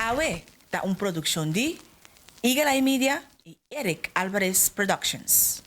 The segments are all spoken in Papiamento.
Awe ta un produkshon di Eagle Eye Media i Eric Alvarez Productions.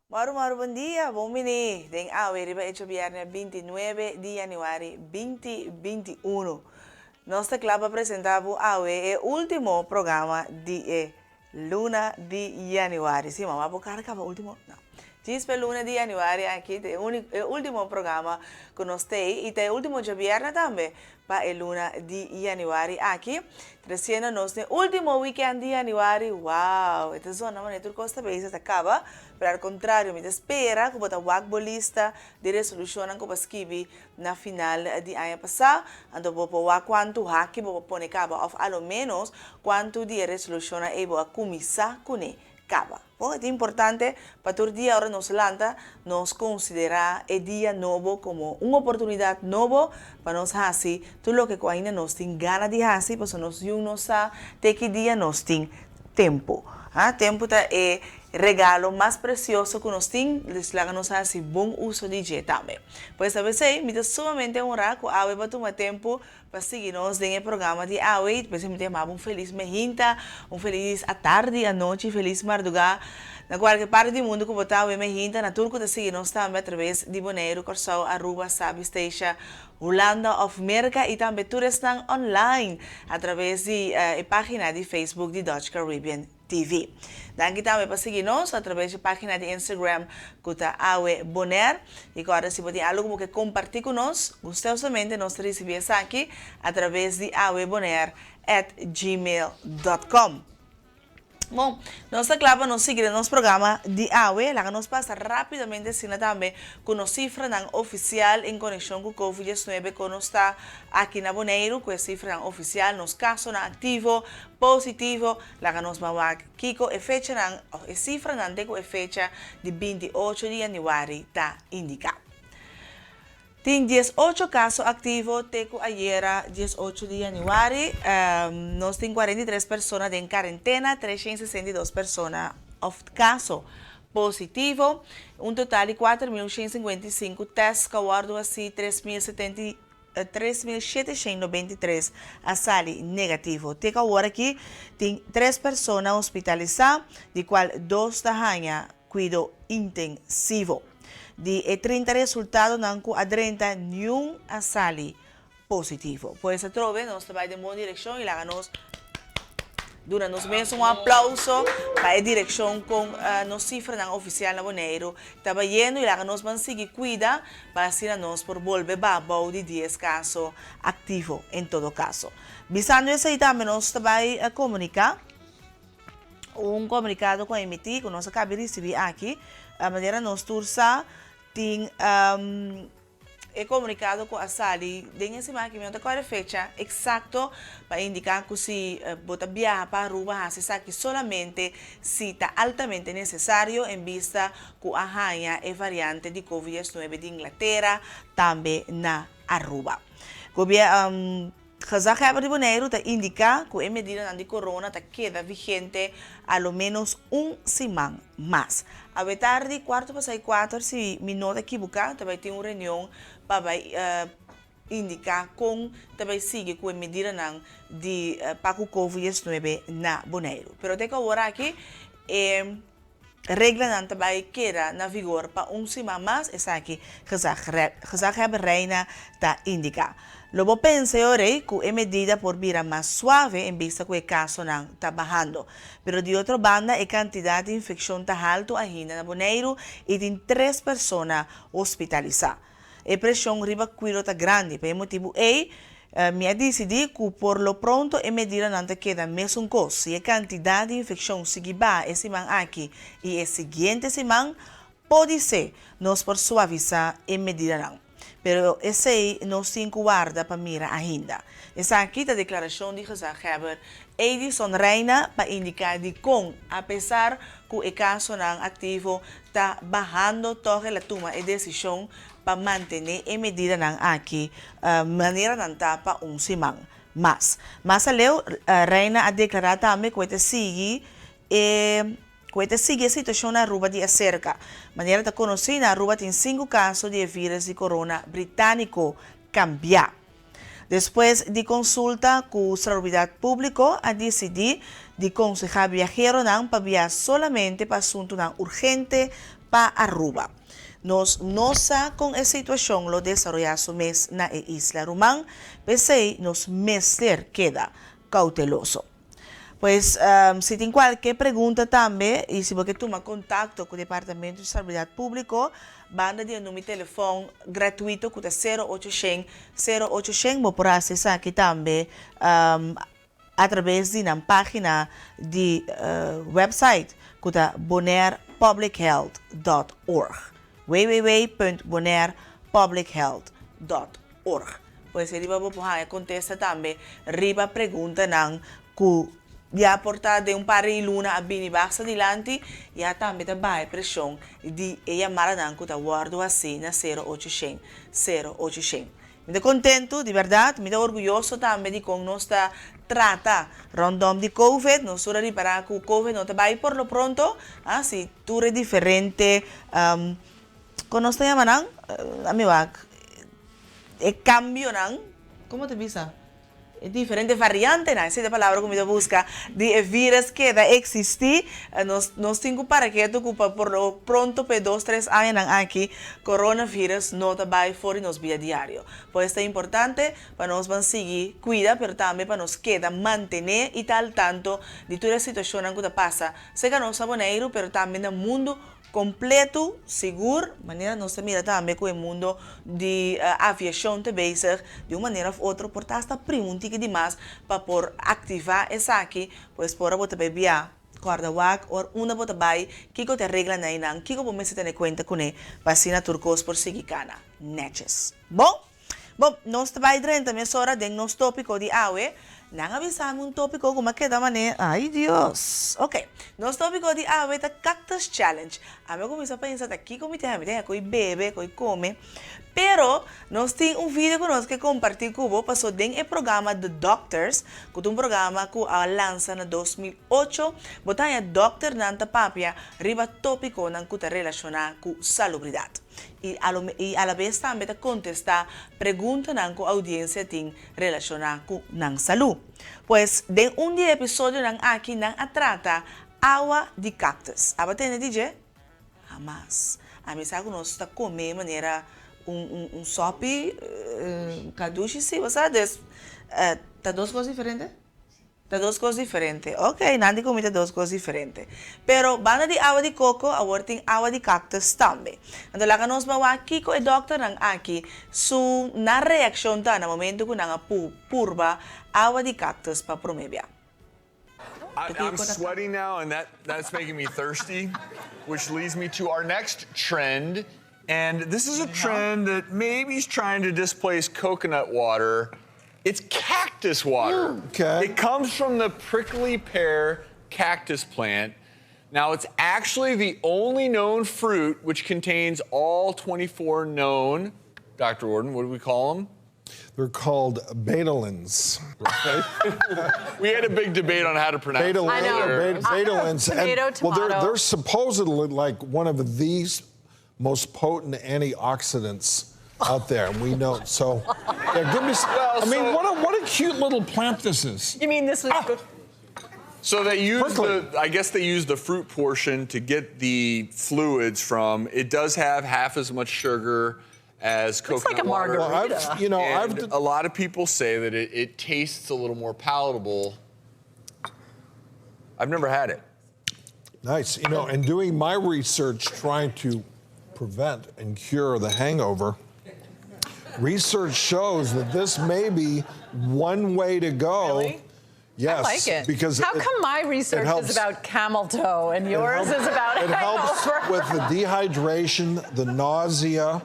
Mòru mòru bon dia, bon bini den awe riba e djobièrnè 29 di yanüari 2021. Nos ta kla pa presentá bo awe e último programa di e Luna di yanüari. Sí, mama bo kara kaba ultimo? No. Djis p'e luna di yanüari aki ta e úniko, e último programa ku nos t'ei i ta e último djabièrnè tambe pa e luna di yanüari aki. Tresiendo nos n'e último wikènt di yanüari. Wow! E ta zona manera tur kos ta bezig ta kaba, pero al kontrario mi ta spera ku bo ta wak bo lista di resolushonnan ku bo a skibi Na final di aña pasá, anto bo por wak kuantu haki bo por pone kaba òf a lo ménos kuantu di e resolushonnan ei bo a kuminsá kuné kaba. Bon, e ta importante pa tur dia ora nos lanta, nos konsiderá e dia nobo komo un oportunidat nobo pa nos hasi tur loke ku ainda nos tin gana di hasi, pasobra nos yun no sa te ki dia nos tin tempu. Ha, tempu ta e regalo mas presioso ku nos tin, dus laga nos hasi bon uso di dje tambe. Pues ta p'esei mi ta sumamente honrá ku awe bo a tuma tempu pa sigui nos den e programa di awe i p'esei mi ta yama bo un felis mehinta, un felis atardi, anochi, felis mardugá na kualke parti di mundu ku bo ta awe mehinta, na tur ku ta sigui nos tambe atraves di Boneiru, Kòrsou, Aruba, Sabi, Statia, Hulanda òf Merka i tambe tur esnan online atraves di e página di Facebook di Dutch Caribbean TV. Danki tambe pa sigui nos atraves di página di Instagram ku ta Awe Bonaire. I kòrda si bo tin algu ku bo ke kompartí ku nos, gustosamente nos ta risibí esaki atraves di awebonaire at gmail dot com. Bon, nos ta kla pa nos sigui den nos programa di awe. Laga nos pasa rápidamente asina tambe ku nos sifranan ofisial en konekshon ku Covid 19 kon nos ta aki na Boneiru ku e sifranan ofisial, nos kasonan aktivo, positivo. Laga nos ban wak kiko e fechanan òf e sifranan te ku e fecha di 28 di yanüari ta indiká. Tin 18 kaso aktivo te ku ayera 18 di yanüari. Nos tin 43 persona den karentena, 362 persona òf kaso positivo. Un total di 4.155 tèst ku a wòrdu hasí, 3.793 a sali negativo. Te ku awor aki tin tres persona hospitalisá, di kual dos ta haña kuido intensivo. Di e 30 resultadonan ku a drenta niun a sali positivo. Pues atrobe nos ta bai den bon direkshon i laga nos duna nos mes un aplauso pa e direkshon kon nos sifranan ofisial na Boneiru ta bayendo i laga nos ban sigui kuida pa asina nos por bolbe ba bou di dies kaso aktivo en todo kaso. Bisando esei tambe nos ta bai komuniká. Un komunikado ku a emití ku nos a kabi risibí aki, manera nos tur sa tin e komunikado ku a sali den e siman aki, mi no ta kòrda e fecha eksakto pa indiká ku si bo ta biaha pa Aruba hasi esaki solamente si ta altamente nesesario en bista ku a haña e variante di covid 19 di Inglatera tambe na Aruba. Gezaghebber di Boneiru ta indiká ku e medidanan di corona ta keda vigente a lo ménos un siman mas. Awe tardi, kuarto pasá i kuater, si mi no ta kibuká, ta bai tin un reunion pa bai indiká kon ta bai sigui ku e medidanan di pa ku covid 19 na Boneiru. Pero te ku awor aki e Reglanan ta bai keda na vigor pa un siman mas, esaki Gezaghebber Rijna ta indiká. Lo bo pensa e ora ku e medida por bira mas suave en bista ku e kasonan ta bahando. Pero di otro banda e kantidat di infekshon ta haltu ainda na Boneiru i tin tres persona hospitalisá. E preshon riba kuido ta grandi. Pa e motibu ei, mi a disidí ku por lo pronto e medidanan ta keda mesun kos. Si e kantidat di infekshon sigui baha e siman aki i e siguiente siman, podisé nos por suavisá e medidanan. Pero esei nos tin ku warda pa mira ainda. Esaki ta deklarashon di gezaghebber Edison Rijna pa indiká dikon apesar ku e kasonan aktivo ta bahando tòg el a tuma e desishon pa mantené e medidanan aki manera nan ta pa un siman mas. Mas aleu Rijna a deklará tambe ku e ta sigui e ku e ta sigui e situashon na Aruba di aserka. Manera ta konosí, na Aruba tin sinku kaso di e vírus di korona britániko kambiá. Despues di konsulta ku Salubridat Públiko a disidí di konsehá biaheronan pa biaha solamente pa asuntunan urgente pa Aruba. Nos no sa kon e situashon lo desaroyá su mes na e isla ruman, p'esei nos mester keda kouteloso. Pues, si tin kualke pregunta tambe i si bo ke tuma kontakto ku Departamento di Salubridat Públiko, banda di e number di telefòn gratuito ku ta sero ocho shen, sero ocho shen, bo por hasi esaki tambe atraves di nan página di wèpsait ku ta bonairepublichealth dòt org, www punt bonairepublichealth dòt org. Pues e riba bo por haña kontesta tambe riba preguntanan ku ya por ta den un par di luna a bini basta dilanti, ya tambe ta baha e preshon di e yamadanan ku ta wòrdu hasí na sero ocho shen, sero ocho shen. Mi ta kontentu, di bèrdat, mi ta orguyoso tambe di kon nos ta trata rondom di Covid. Nos tur a ripará ku Covid no ta bai por lo pronto, a si tur e diferente, kon nos ta yama nan? Mi wak. E cambionan, como ta bisa? E diferente variantenan, esey ta e palabra cu mi ta busca, di e virus keda existi. Nos nos tin cu para ketu cu pa por lo pronto pa e dos tres añanan aki coronavirus no ta bay for di nos bida diario. Pues ta importante pa nos ban sigui cuida pero tambe pa nos keda mantene y ta al tanto di tur e situacionnan cu ta pasa cerca nos na Boneiru pero tambe na mundo Kompleto, sigur, manera nos ta mira tambe ku e mundo di aviashon ta bezig, di un manera òf otro por ta asta primi un tiki di mas pa por aktivá esaki, pues por ora bo ta bai bia, kòrda wak ora unda bo ta bai, kiko ta e reglanan einan, kiko bo mester tene kuenta kuné pa asina tur kos por sigui kana nètjes. Bon! Bon, nos ta bai drenta mesora den nos tópiko di awe. Nan a bisa mi un tópiko ku mi a keda manera, ay Dios! Oke, nos tópiko di awe ta Cactus Challenge. Ami a kuminsá pensa ta kiko mi ta haña, mi ta haña koi bebe, koi kome. Pero nos tin un video ku nos ke kompartí ku bo paso den e programa The Doctors, ku ta un programa ku a lansa na 2008, bo ta haña dòkternan ta papia riba tópikonan ku ta relashoná ku salubridat. I i alabes tambe ta kontestá preguntanan ku oudiensia tin relashoná ku nan salú. Pues, den un di e episodionan aki nan a trata awa di kaktus. Aba tende di dje? Hamas. Ami sa ku nos ta kom'é manera un un un sòpi kadushi si, bo sa? Dus, ta dos kos diferente? Ta dos kos diferente. Ok, nan di ku mi ta dos kos diferente. Pero banda di awa di koko awor tin awa di kaktus tambe. Anto laga nos ban wak kiko e dòkternan aki su nan reakshon ta na momento ku nan a purba awa di kaktus pa promé bia. I'm sweating now and that that's making me thirsty, which leads me to our next trend. And this is a trend that maybe is trying to displace coconut water. It's cactus water. Mm. Okay. It comes from the prickly pear cactus plant. Now, it's actually the only known fruit which contains all 24 known, Dr. Ordon, what do we call them? They're called betalains. Right? we had a big debate on how to pronounce betalain, it. I know. Betalains. Tomato, and, tomato. Well, they're, they're supposedly like one of these most potent antioxidants out there, and we know. So, yeah, give me. Well, I mean, so, what a what a cute little plant this is. You mean this was ah. good? So they use the, I guess they use the fruit portion to get the fluids from. It does have half as much sugar as Looks coconut like a water. margarita. Well, I've, you know, and I've a lot of people say that it, it tastes a little more palatable. I've never had it. Nice. You know, and doing my research trying to prevent and cure the hangover, research shows that this may be one way to go. Really? Yes. I like it. Because how it, come my research helps, is about camel toe and yours it helps, is about It hangover? helps with the dehydration, the nausea.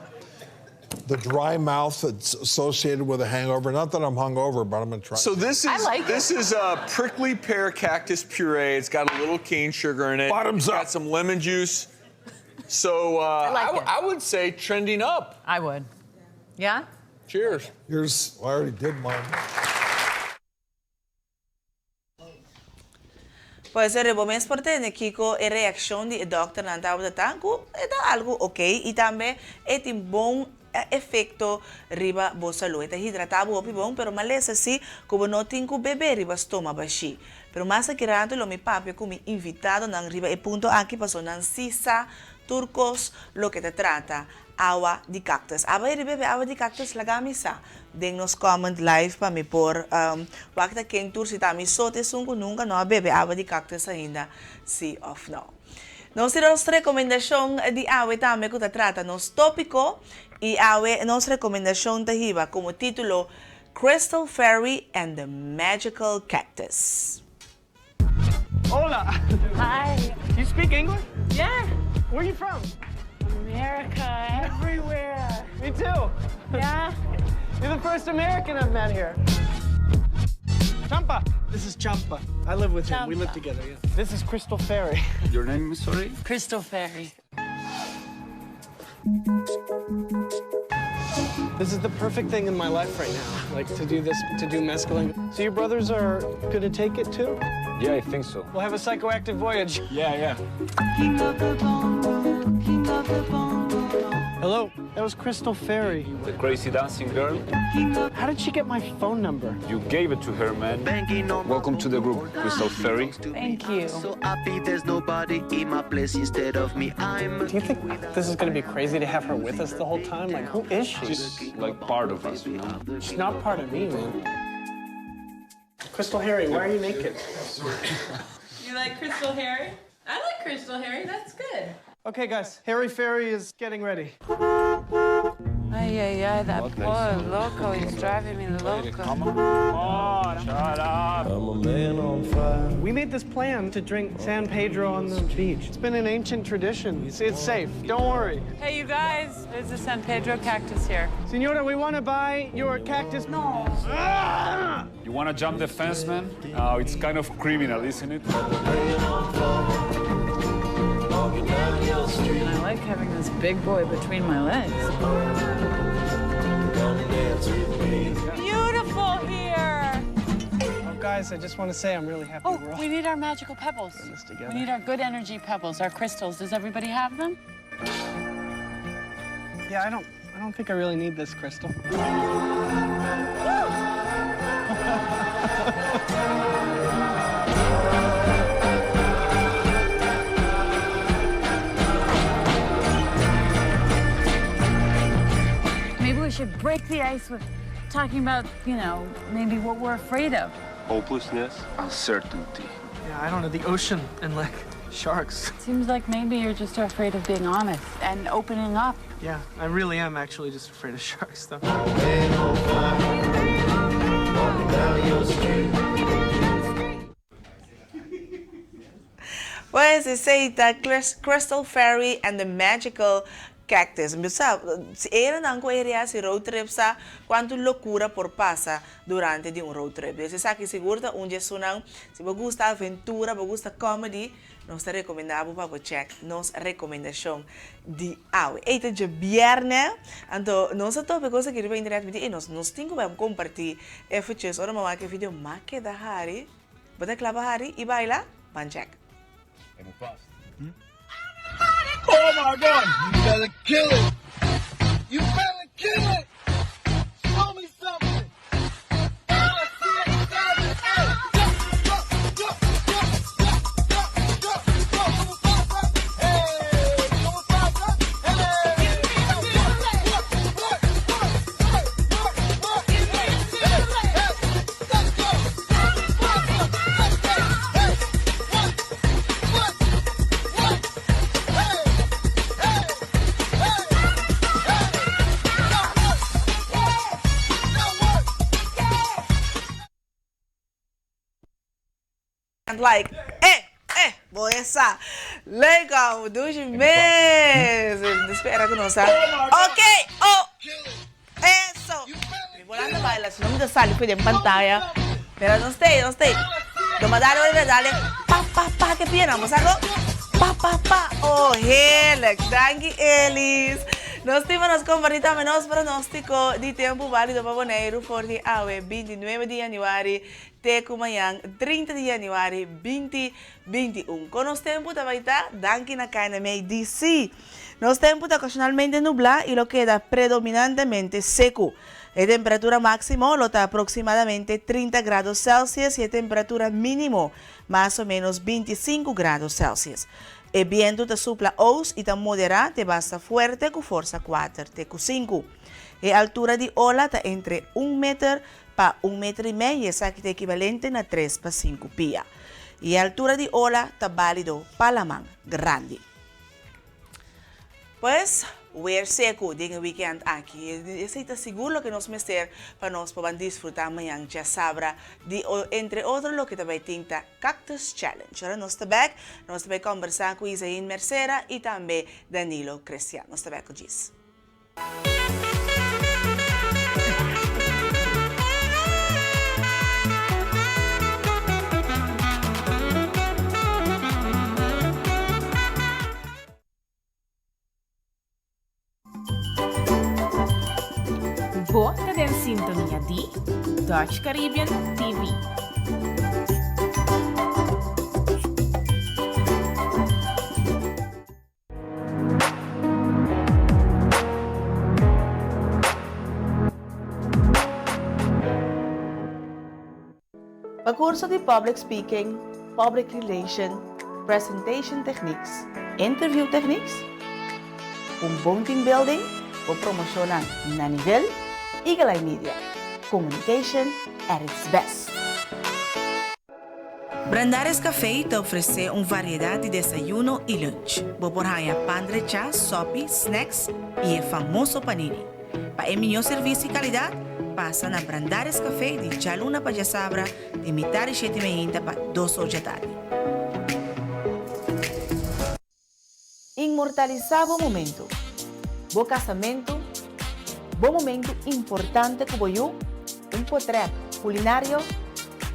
the dry mouth that's associated with a hangover. Not that I'm hungover, but I'm gonna try. So this is I like it. this is a prickly pear cactus puree. It's got a little cane sugar in it. Bottoms It's up. Got some lemon juice. So like it. I would say trending up. I would. Yeah? Cheers. Here's, well, I already did mine. Pues riba mes por tende kiko e reakshon di e dòkternan tabata ta ku e ta algu okey i tambe e tin bon efekto riba bo salú. E ta hidratá bo hopi bon pero malesa si ku bo no tin ku bebe riba stoma bashí. Pero mas aki rato lo mi papia ku mi invitadonan riba e punto aki paso nan si sa tur kos loke ta trata Awa di cactus. Aba e riba e awa di cactus laga mi sa den nos comment live pa mi por wak ta ken tur si ta mi so ta esun cu nunca no a bebe awa di cactus ainda si of no. Nos tin nos recomendacion di awe tambe cu ta trata nos topico y awe nos recomendacion ta hiba como titulo Crystal Fairy and the Magical Cactus. Hola. Hi. You speak English? Yeah. Where are you from? America, everywhere. Me too. Yeah. You're the first American I've met here. Champa. This is Champa. I live with him. We live Champa. together, yeah. This is Crystal Ferry. Your name is sorry? Crystal Fairy. This is the perfect thing in my life right now, like to do this, to do mescaline. So your brothers are gonna take it too? Yeah, I think so. We'll have a psychoactive voyage. Yeah, yeah. King of the bongo, king of the bongo. Hello, that was Crystal Fairy. The crazy dancing girl. How did she get my phone number? You gave it to her, man. Welcome to the group, Crystal Fairy. Thank you. So happy there's nobody in my place instead of me. I'm Do you think this is gonna be crazy to have her with us the whole time? Like, who is she? She's like part of us, you know? She's not part of me, man. Crystal Harry, why are you naked? You like Crystal Harry? I like Crystal Harry. That's good. Okay, guys, Harry Fairy is getting ready. Ay, ay, ay, that poor loco is driving me loco. Shut up. We made this plan to drink San Pedro on the beach. It's been an ancient tradition. It's, it's safe. Don't worry. Hey, you guys, there's a San Pedro cactus here. Senora, we want to buy your cactus. No. You wanna jump the fence, man? Oh, it's kind of criminal, isn't it? And I like having this big boy between my legs. Beautiful here. Oh, guys, I just want to say I'm really happy Oh, we're all we need our magical pebbles. this together. We need our good energy pebbles, our crystals. Does everybody have them? Yeah, I don't I don't think I really need this crystal. Maybe we should break the ice with talking about, you know, maybe what we're afraid of. Hopelessness, uncertainty. Yeah, I don't know, the ocean and like sharks. Seems like maybe you're just afraid of being honest and opening up. Yeah, I really am actually just afraid of sharks though. Pues esey ta Crystal Fairy and the Magical Cactus. Mi sa, si era nan cu e haci road trip sa cuanto locura por pasa durante di un road trip. Dus esaki sigur ta un di esunnan, si bo gusta aventura, bo gusta comedy, nos ta recomenda bo pa bo check nos recomendacion di awe. Ey ta djabierne, anto nos a topa e cos aki riba internet, mi di ey nos nos tin cu bay comparti eventjes ora mi a wak e video, m'a keda hari. Bo ta kla pa hari i baila? Ban check. Oh my God! You better kill it. You better kill it. Show me something. Five, six, seven, eight. Go, go, go, go, go, go, go, go. Come on, five, up. Hey, come on, five, up. Hey. Work, work, work, work, work, work, work. Hey, hey, hey. Let's go. Five, up. Let's go. Hey, work, work, work. Hey, hey, hey, hey. Now work, now work. And like, eh, eh, bo esa. Leuk, dushi mes. Spera ku nos sa. Ok, oh. Mi por anda baila, si no mi ta sali for den pantaya. Pero nos ta ei, nos ta ei. Doma dale ora dale pa pa pa ke pia nan, bo sa ko? Pa pa pa. Oh, heerlijk. Danki Elis. Nos tin pa nos kompartí tambe nos pronóstiko di tempu bálido pa Boneiru for di awe 29 di yanüari te ku mañan 30 di yanüari 2021. Kon nos tempu ta bai ta? Danki na KNMADC. Nos tempu ta okashonalmente nublá i lo keda predominantemente seku. E temperatura máksimo lo ta aproksimadamente 30 grado Celsius i e temperatura mínimo mas o ménos 25 grado Celsius. E bientu ta supla ous i ta moderá te basta fuerte ku forsa kuater te ku sinku. E altura di ola ta entre un meter pa un meter i mei i esaki ta ekivalente na tres pa sinku pia. I e altura di ola ta bálido pa laman grandi. Pues, weer seku den e weekend aki. Esei ta sigur loke nos mester pa nos por ban disfruta mañan djasabra di entre otro loke ta bai tin ta Cactus Challenge. Ora nos ta bek, nos ta bai kombersa ku Isain Mercera i tambe Danilo Crestian. Nos ta bek ku djis. Bo ta den sintonia di Dutch Caribbean TV. Pa curso di Public Speaking, Public Relation, Presentation Techniques, Interview Techniques, un bon team building, bo promocionnan na nivel, Eagle Eye Media, communication at its best. Brandaris Café ta ofresé un variedat di desayuno i lunch. Bo por haña pan drechá, sòpi, snacks i e famoso panini. Pa e mihó servisio i kalidat, pasa na Brandaris Café di djaluna pa djasabra di mitar di shete meinta pa dos or djatardi. Inmortalisá bo momentu, bo kasamentu, bo momentu importante ku bo yu, un potrèt kulinario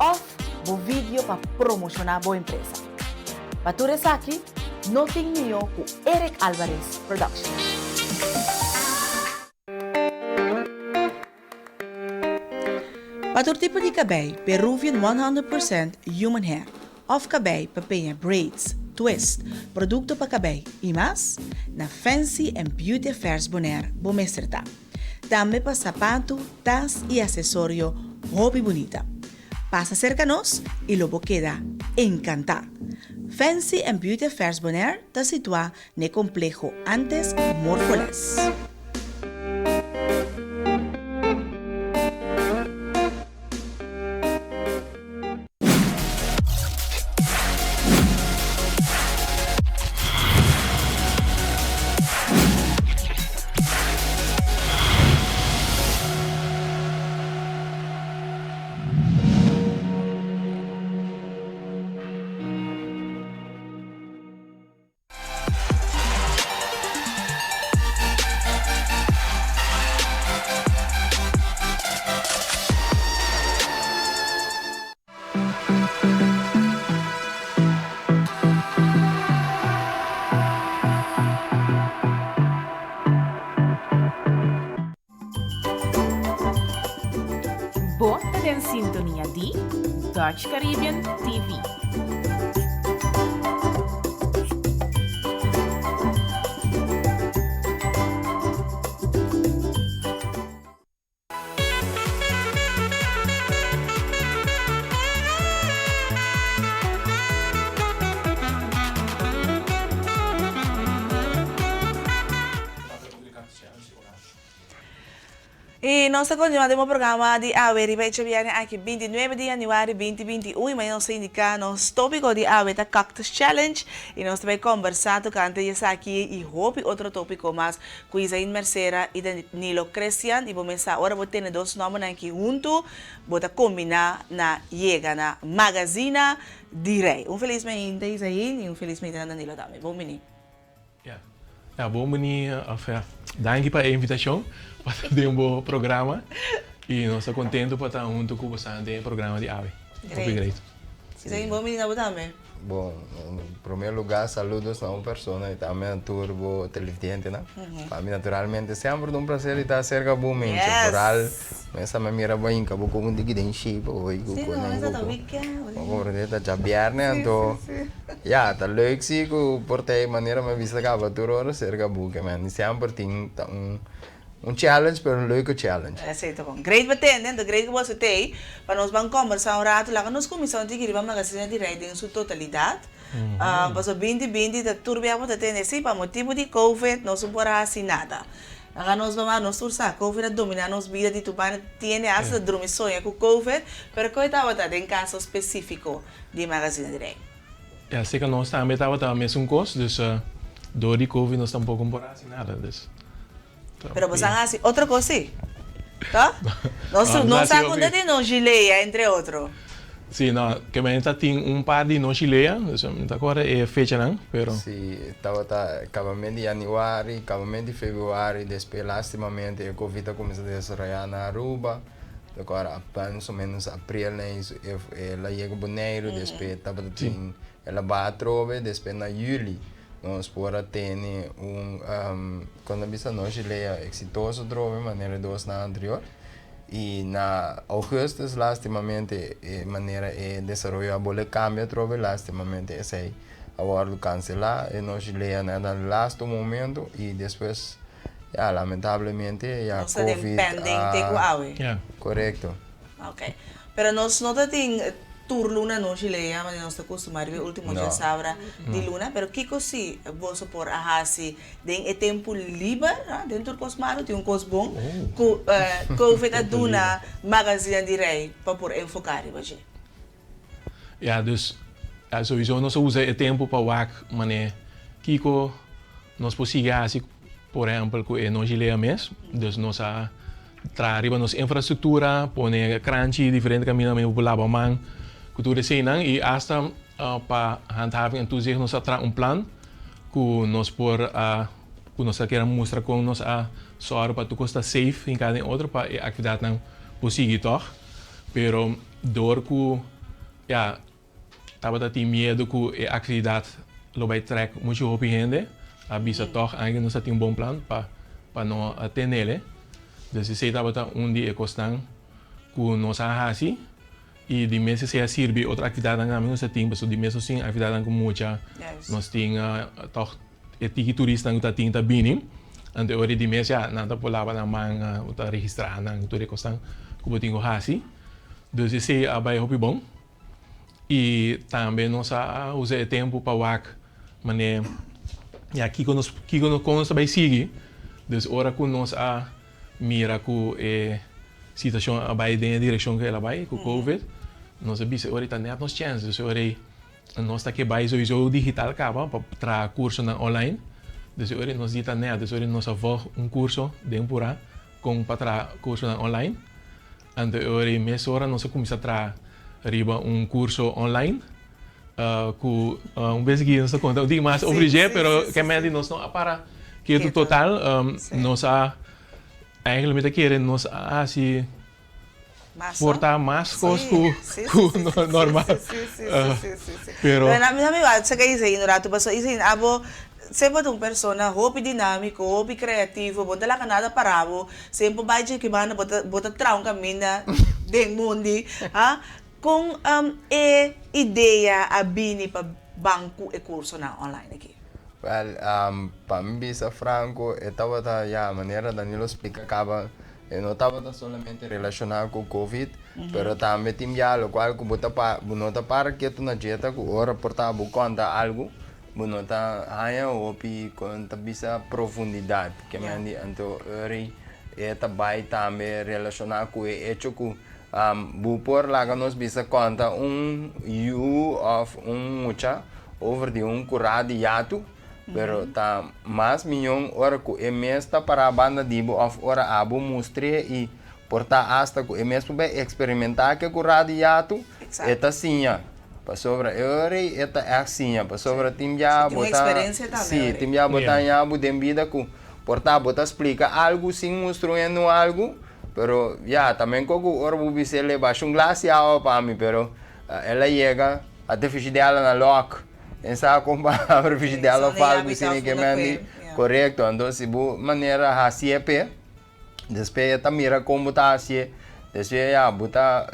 òf bo vidio pa promoshoná bo empresa. Pa tur esaki, no tin mihó ku Eric Alvarez Production. Pa tur tipo di kabei, Peruvian 100% Human Hair òf kabei pa peña braids, twist, produkto pa kabei i mas, na Fancy and Beauty Affairs Bonaire bo mester ta. Tambe pa sapatu, tas i asesorio hopi bunita. Pasa serka nos i lo bo keda enkantá! Fancy and Beauty Affairs Bonaire ta situá N'e kompleho antes Morfoles. Bo ta den sintonia di Dutch Caribbean TV. Y nos ta continua den bo programa di awe riba e djabierne aki 29 di januari 2021 y mañana nos ta indica nos topico di awe ta Cactus Challenge y nos ta bay conversa tocante di esaki y hopi otro topico mas cu Isain Mercera y Danilo Crestian y bo mesa ora bo tene dos nombernan aki hunto bo ta combina na yega na Magazina di Rey. Un feliz mainta Isain y un feliz mainta na Danilo tambe. Bon bini. Ja, ja bon bini of ja, danki pa e invitashon pa ta den bo programa. I nos ta kontentu pa ta huntu ku bosan den e programa di awe. Hopi Great. great. Esei bon bini na bo tambe. Bon, en primer lugar saludos na un persona y tambe na tur bo televidentenan. Pa mi naturalmente semper ta un placer di ta cerca bo menche. Yes. Vooral mesa mi a mira bo a hinca bo como un tiki den shape hoy cu Sí, no, con mesa ta cu weekend. Bo comprende ta djabierne anto ya ta leuk si cu por ta e manera mi a bisa caba tur ora cerca bo ke men semper tin ta un Un challenge pero un leuke challenge. Esei ta bon. Great pa tende, anto great ku boso t'ei pa nos ban kombersá un ratu. Laga nos kuminsá un tiki riba Magazina di Rei den su totalidat. Pasobra binti binti ta tur bia bo ta tende si pa motibu di covid nos no por a hasi nada. Laga nos ban wak nos tur sa covid a dominá nos bida di tur banda tiende asta ta drumi soña ku covid pero koe tabata den kaso spesífiko di Magazina di Rei. Ya seka nos tambe tabata mesun kos dus dor di covid nos tampoko no por a hasi nada dus. Pero boso a hasi otro kos si, to? Nos nos a konta di nos gilea entre otro. Si, no, ke men ta tin un par di nos gilea, dus mi ta kòrda e fechanan, pero. Si, tabata kabament di yanüari, kabament di februari, despues lastimamente e covid a kuminsá desaroyá na Aruba, ta kòrda apenas o menos aprel na el a yega Boneiru, despues tabata tin el a baha atrobe, despues na yüli nos por a tene un. Kon ta bisa nochi lea eksitoso trobe manera e dosnan anterior i na augustus lastimamente e manera e desaroyo a bole kambia trobe lastimamente esei a wòrdu kanselá e nochi lea na na lasto momento i despues ya lamentablemente ya Nos ta den covid pending te ku a awe. korekto. Ok. Pero nos no ta tin tur luna nochi lea manera nos ta kustumá riba e último No. djasabra di luna, pero kiko si boso por a hasi den e tempu liber, ha, den tur kos malu tin un kos bon ku Covid a duna Magazina di Rei pa por enfoká riba dje. Ya, dus souiso nos a usa e tempu pa wak manera kiko nos por sigui hasi, por ehèmpel ku e nochi lea mes, dus nos a Traha riba nos infrastruktura, pone kranchi diferente kaminda kaminda bo por laba man ku tur eseinan i asta pa handhaving en toezicht nos a traha un plan ku nos por a ku nos ta kere mustra kon nos a sòru pa tur kos ta safe hinká den otro pa e aktividatnan por sigui tòg pero dor ku ya Tabata tin miedu ku e aktividat lo bai trèk muchu hopi hende, a bisa tòg anke nos a tin un bon plan pa pa no tenele. Dus esei tabata un di e kosnan ku nos a hasi i di mes esei a sirbi otro aktividatnan tambe nos a tin, pasobra di mes nos tin aktividatnan ku mucha, nos tin tòg e tiki turistanan ku ta tin ta bini, anto e ora di mes ya nan ta por laba nan man, bo ta registrá nan tur e kosnan ku bo tin ku hasi. Dus esei a bai hopi bon. I tambe nos a usa e tempu pa wak manera ya kiko nos kiko nos kon nos ta bai sigui. Dus ora ku nos a mira ku e situashon a bai den e direkshon ku el a bai ku covid, nos a bisa e ora ei ta nèt nos chèns. Dus e ora ei nos ta ke bai souiso digital kaba pa traha kursonan online. Dus e ora ei nos di ta nèt. Dus e ora ei nos a vòg un kurso den purá kon pa traha kursonan online. Anto e ora ei mesora nos a kuminsá traha riba un kurso online ku un bes aki nos ta konta un tiki mas over dje, pero kèmenti nos no a para ketu total. Nos a eigenlijk mi ta kere nos a hasi por ta mas kos ku normal. Pero mi wak saka Isaín un ratu pasobra Isaín abo semper ta un persona hopi dinámiko, hopi kreativo, bo no ta laga nada para bo. Semper bai dje ki banda bo ta bo ta traha un kaminda den mundi, ha? Kon e idea a bini pa ban ku e kursonan online aki? Wèl, pa mi bisa franko, e tabata, ya, manera Danilo splika kaba, e no tabata solamente relashoná ku Covid, pero tambe tin bia lokual ku bo ta pa bo no ta para ketu na dje ta ku ora por ta bo konta algu, Bo no ta haña hopi kon ta bisa profundidat ke men di anto eri e ta bai tambe relashoná ku e echo ku bo por laga nos bisa konta un yu òf un mucha over di un kurá di yatu pero ta mas miyon ora ku e mes ta pará banda di bo òf ora abo mustr'é i por ta asta ku e mes por bai eksperimentá ke kurá di yatu e ta siña. Pasobra e ora ei e ta ègt siña, pasobra tin bia bo ta, sí, tin bia bo ta haña bo den bida ku por ta bo ta splika algu sin mustr'un hende un algu, Pero ya, tambe ku ora bo bis'é basha un glas di awa pa mi, pero el a yega, ata frigidera na lock. E sa kon pa habri frigidera of algu asina ke men di. Korekto, anto si bo manera hasié p'e, despues e ta mira kon bo ta hasié, despues ya bo ta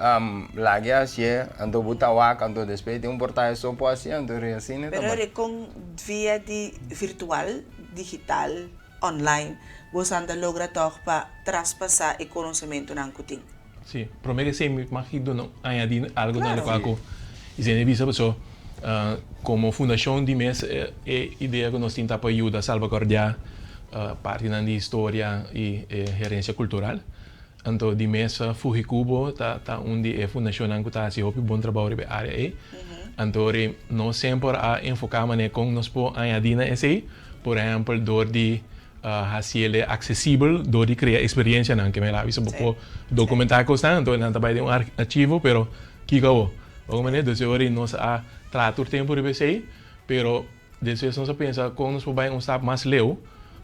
lag'é hasié, anto bo ta wak, anto despues tin un portahe so por hasié, anto asina ta Pero bai. ora kon via di virtual, digital, online, boso ta logra tòg pa traspasá e konosementunan ku tin? Sí, promé ku esei mi mag duna añadí algu na lokual ku Isenia a bisa pasobra komo fundashon di mes e idea ku nos tin ta pa yuda salbaguardiá partinan di historia i e herensia kultural. Anto di mes Fuhikubo ta ta un di e fundashonnan ku ta hasi hopi bon trabou riba e área ei. Anto nos semper a enfoká manera kon nos por añadí na esei, por ehèmpel dor di Hasiel e aksesibel dor di krea eksperiencianan ke mester bisa bo por dokumentá e kosnan anto nan ta bai den un archivo pero kiko awor? Bo comprende? Dus e ora ei nos a traha tur tempu riba esei pero despues nos a pensa kon nos por bai un stap mas leu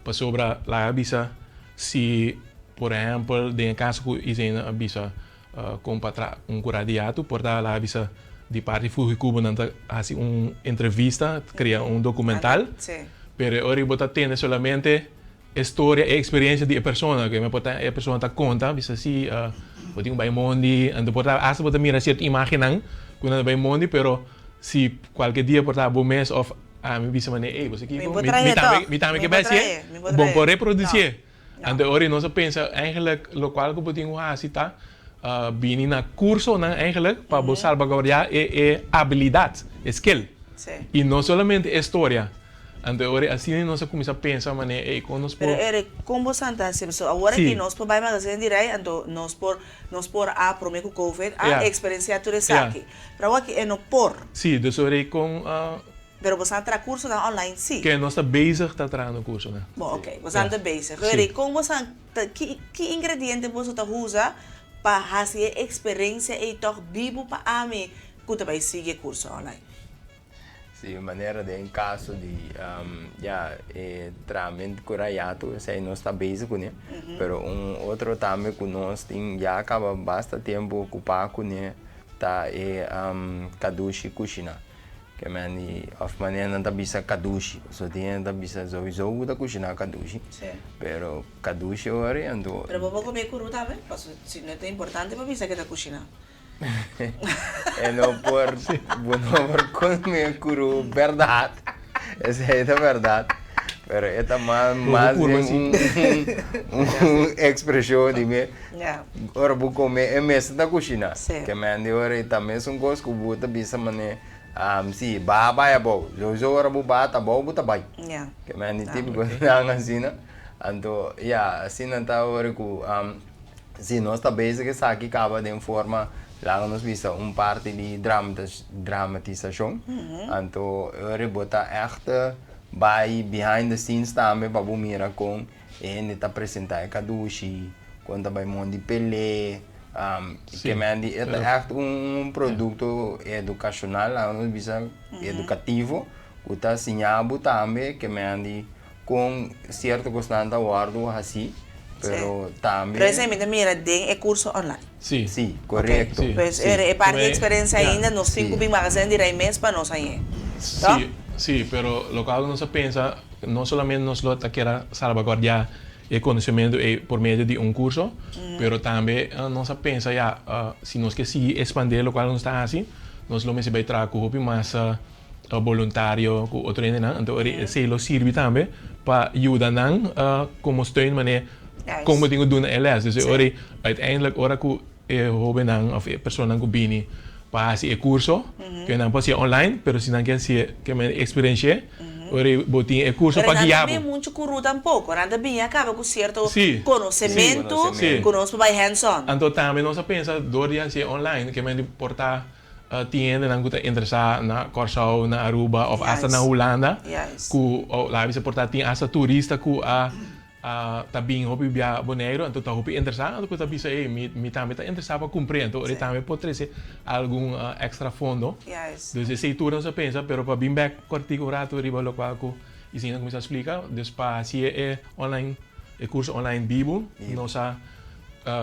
pasobra laga bisa si por ehèmpel den e kaso ku Isena a bisa kon pa traha un kura di yatu por ta laga bisa di parti Fuhikubo nan ta hasi un entrevista krea un dokumental pero e ora bo ta tende solamente e storia e eksperensia di e persona ke por ta e persona ta konta bisa si bo tin ku bai mondi anto por ta asta bo ta mira sierto imagennan ku nan ta bai mondi pero si kualke dia por ta bo mes òf ami bisa manera ey bo sa kiko mi tambe ke bai hasié bo por reprodusié. Anto ora nos a pensa eigenlijk locual cu bo tin cu haci ta bini na cursonan eigenlijk pa bo salvaguardia e e habilidad, e skill. Y no solamente e storia. Anto ora asina nos a cuminsa pensa manera ey con nos por. Pero Eric, con bo san ta haci? Pasobra awor aki nos por bay magazine di Rey anto nos por nos por a prome cu covid a experiencia tur esaki. Pero awor aki e no por. Si, dus ora con. Pero boso a traha cursonan online si? Ke nos ta bezig ta trahando cursonan. Bon ok, boso ta bezig. Oye, kon boso ta, ki ki ingrediente boso ta usa pa hasi e experencia ei tog bibu pa ami ku ta bai sigui e curso online? Si, manera den caso di ya e trahament ku Rayato esei nos ta bezig kuné, pero un otro tambe ku nos tin ya kaba basta tempu okupá kuné ta e kadushi kushiná. Ke men di of manera nan ta bisa kadushi. So tin hende ta bisa souiso ku ta kushiná kadushi. Sí. Pero kadushi ora i anto. Pero bo por kome kuru tambe? Pasobra si no ta importante pa bisa ke ta kushiná. E no por, bo no por kome kuru bèrdat. Esei ta bèrdat. Pero e ta mas mas bien un un ekspreshon di mi. Ora bo come e mester ta cushina. Ke men di ora e ta mesun cos cu bo ta bisa mane si baha bai abou. Souiso ora bo baha ta abou bo ta bai. Ke men di tipico nan asina. Anto ya asina ta ora cu si nos ta bezig esaki caba den forma laga nos bisa un parti di dramatisacion. Anto ora bo ta echt bai behind the scenes tambe pa bo mira con E hende ta presentá e kadushi, kon ta bai mondi pelé, ke men di e ta ègt un produkto edukashonal, laga nos bisa edukativo, ku ta siña bo tambe ke men di kon sierto kosnan ta wòrdu hasí, pero tambe. Pero esei mi ta mira den e kurso online. Sí. Sí, korekto. Pues e parti di eksperensia ainda nos tin ku bin magasin di Rei mes pa nos hañ'é. Sí, sí, pero lokual ku nos a pensa. No solamente nos lo ta keda salvaguardiá e konosementu ei por medio di un kurso, pero tambe nos a pensa ya, si nos ke sigui ekspandé lokual nos ta hasi, nos lo mester bai traha ku hopi mas boluntario, ku otro hendenan. Anto esei lo sirbi tambe pa yuda nan komo steun manera kon bo tin ku duna e lès. Dus e ora ei uiteindelijk ora ku e hóbennan òf e personanan ku bini pa hasi e kurso, ke nan por hasié online, pero si nan ke hasié ke men eksperensh'é, ora bo tin e kurso pa guia bo. Pero nan no bini muchu kuru tampoko, nan ta bini a kaba ku sierto konosementu ku nos por bai hands on. Anto tambe nos a pensa dor di hasié online ke men por ta tin hendenan ku ta interesá na Kòrsou, na Aruba òf asta na Hulanda ku laga bisa por ta tin asta turista ku a A ta bin hopi bia Boneiru, anto ta hopi interesá, anto ku ta bisa ey mi mi tambe ta interesá pa kumpr'é, anto ora tambe por trese algun extra fondo. Dus esei tur nos a pensa, pero pa bin bek kòrtiku un ratu riba lokual ku Isinda kuminsá splika, dus pa hasi e online e kurso online bibu nos a.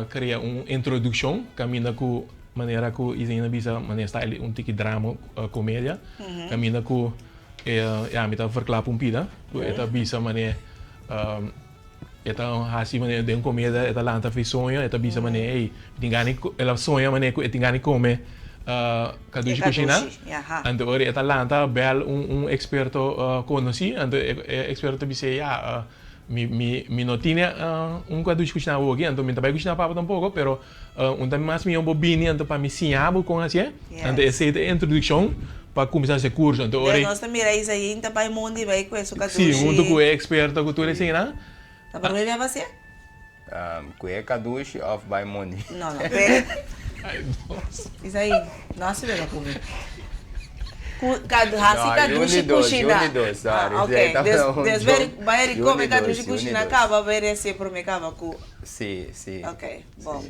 krea un introdukshon kaminda ku manera ku Izaina bisa manera style un tiki drama komedia kaminda ku ya mi ta verklap un pida ku e ta bisa manera e ta hasi manera den komedia e ta lanta fi soño e ta bisa manera ey mi tin gana el a soña manera ku e tin gana di kome kadushi kushina anto ora e ta lanta bel un eksperto konosí anto e eksperto ta bis'é ya Mi mi mi no tine un ku a dushi kushiná awoki, anto mi ta bai kushiná papa tampoco, pero un ta mas mihó bo bini anto pa mi siña bo kon hasié. Anto esei ta e introdukshon pa kuminsá hasi e kurso. Anto ora Den nos ta mira Isaín ta bai mundi bai kue su kadushi. Sí, huntu ku e eksperto ku tur eseinan. Ta promé bia pa hasié? Kue kadushi òf bai mundi? No, no, kue. Isaí, no hasi beba ku mi. Ku kad hasi kadushi kushina. Yu di dos, sorry. Ah, ok. Des des beri bai eri kome kadushi kushina kaba bai eri hasié promé kaba ku. Sí, sí. Ok, bon.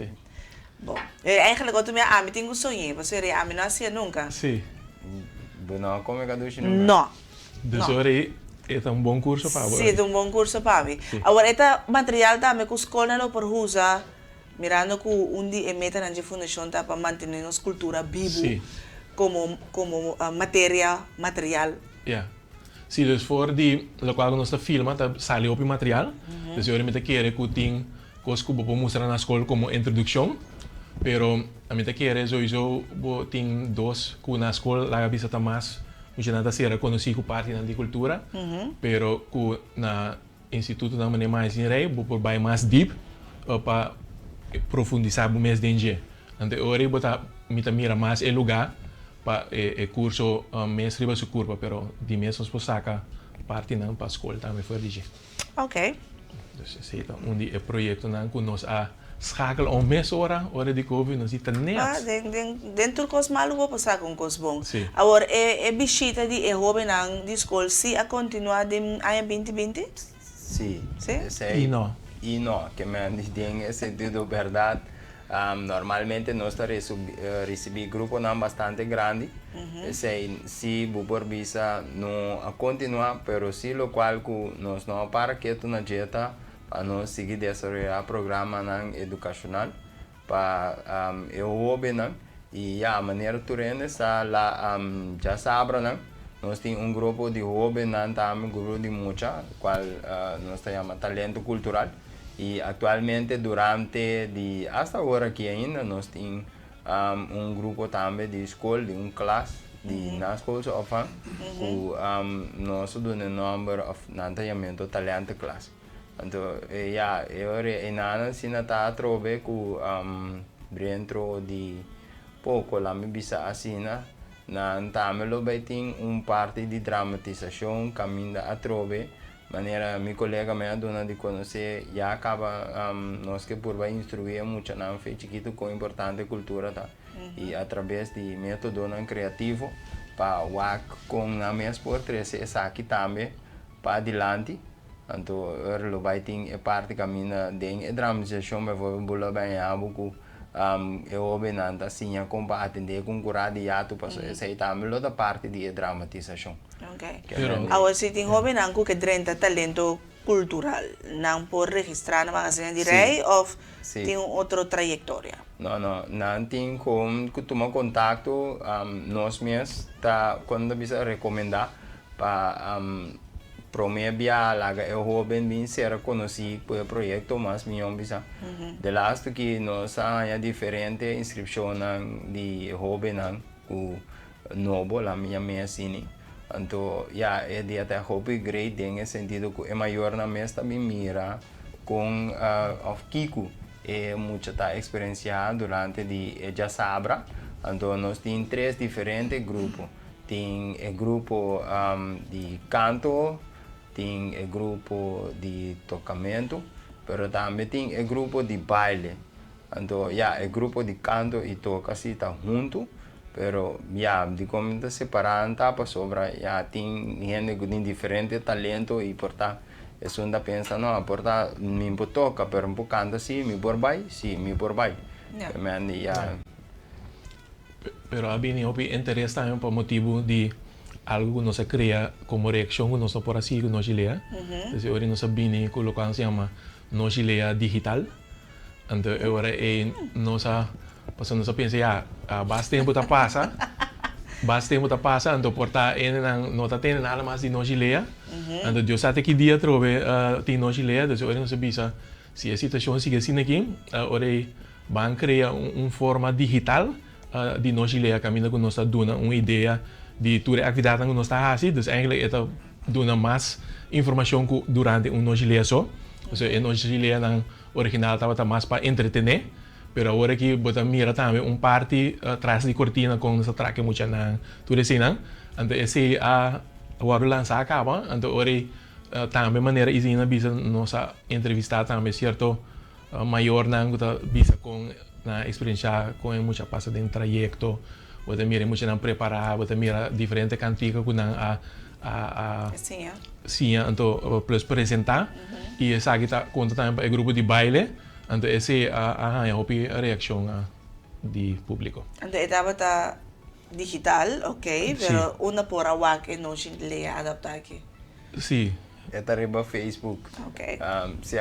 Bon. Eigenlijk otro mi ami tin ku soñ'é, pasobra ami no hasié nunka. Sí. Bo no a kome kadushi nunka? No. Dus ora ei e ta un bon kurso pa bo. Sí, e ta un bon kurso pa mi. Awor e ta material tambe ku skolnan lo por usa Mirando ku un di e metanan dje fundashon ta pa mantené nos kultura bibu komo komo materia, material. Ya. Sí, dus for di lokual ku nos ta filma ta sali hopi material. Dus e ora mi ta kere ku tin kos ku bo por mustra na skol komo introdukshon, pero mi ta kere souiso bo tin dos ku na skol laga bisa ta mas muchanan ta sera konosí ku partinan di kultura, pero ku na Institutonan manera mas den rei bo por bai mas diep pa profundisa bo mes den dje. Anto e ora ei bo ta mi ta mira mas e luga pa e curso mes riba su curpa pero di mes nos por saca partinan pa scol tambe for di dje. Ok. Dus esei ta un di e proyectonan cu nos a schakel om mes ora, ora di covid nos di ta net. Ah, den den den tur cos malu bo por saca un cos bon. Si. Awor e e bishita di e hobennan di scol si a continua den aña binti binti? Si. Si? Esei I no. I no, ke men di den e sentido berdad normalmente nos ta ricibi gruponan bastante grandi, esei si bo por bisa no a continua, pero si locual cu nos no a para ketu na dje ta pa nos sigui desaroyá programanan edukashonal pa e hóbennan i ya manera tur hende sa la djasabranan nos tin un grupo di hóbennan tambe un grupo di mucha kual nos ta yama talento kultural i aktualmente durante di asta awor aki ainda nos tin un grupo tambe di skol di un klas di naschoolse opvang ku nos a duna e nòmber òf nan ta yam'é talentenklas. Anto ya, e ora e nana asina ta atrobe ku dentro di poko, laat mi bisa asina, nan tambe lo bai tin un parti di dramatisashon kaminda atrobe, manera mi kolega mi a duna di konosé, ya kaba nos ke purba instruí e muchanan fe chikitu kon importante kultura ta i atrabes di metodonan kreativo pa wak kon nan mes por trese esaki tambe Pa dilanti, anto ora lo bai tin e parti kaminda den e dramatisashon bijvoorbeeld bo lo bai haña bo ku e hobennan ta siña kon pa atendé ku un kurá di yatu pasobra esei tambe lo ta parti di e dramatisashon. Ok. Awor si tin hobennan ku ke drenta talento kultural, nan por registrá na Magazine di Rei òf tin un otro trayektoria? No, no. Nan tin kon ku tuma kontakto, nos mes ta kon ta bisa rekomendá Pa prome bia laga e hoben bin sera konosí ku e proyekto mas mihó bisa. De lastu ki nos a haña diferente inskripshonnan di hobennan ku nobo la mi yam'é asini. Anto ya e dia ta hopi great den e sentido ku e mayornan mes ta bin mira kon òf kiko e mucha ta eksperensiá durante di e djasabra. Anto nos tin tres diferente grupo. Tin e grupo di kanto, tin e grupo di tokamentu, pero tambe tin e grupo di baile. Anto ya, e grupo di kanto i toka si ta huntu, pero ya, dikon mi ta separá nan ta pasobra ya tin hende ku tin diferente talento i por ta esun ta pensa no, por ta mi por toka pero mi por kanta si, mi por bai, si mi por bai. Ya. Pero a bini hopi interes tambe pa motibu di algu ku nos a krea komo reakshon ku nos no por a sigui ku Nochi Lea. Entonces e ora nos a bini ku lokual nos yama Nochi Lea Digital. Anto e ora ei nos a pasobra nos a pensa ya bas tempu ta pasa bas tempu ta pasa anto por ta hendenan no ta tende nada mas di Nochi Lea anto Dios sa te ki dia atrobe tin Nochi Lea dus e ora nos a bisa si e situacion sigui asina aki ora ei ban crea un forma digital di Nochi Lea caminda cu nos ta duna un idea di tur e actividadnan cu nos ta haci dus eigenlijk e ta duna mas informacion cu durante un Nochi Lea so pasobra e Nochi Leanan Original tabata mas pa entretené, pero awor aki bo ta mira tambe un parti tras di kortina kon nos ta traka e muchanan, tur eseinan. Anto esei a wòrdu lansá kaba, anto ora ei tambe manera Izina bisa nos a entrevistá tambe sierto mayornan ku ta bisa kon nan a eksperenshá kon e mucha a pasa den trayekto. Bo ta mira e muchanan prepará, bo ta mira diferente kantika ku nan a a siña anto plus presentá i esaki ta konta tambe pa e grupo di baile anto esei a haña hopi reakshon di públiko. Anto e tabata digital ok pero unda por a wak e nochi lea adaptá aki? Sí. E ta riba Facebook. Ok. Si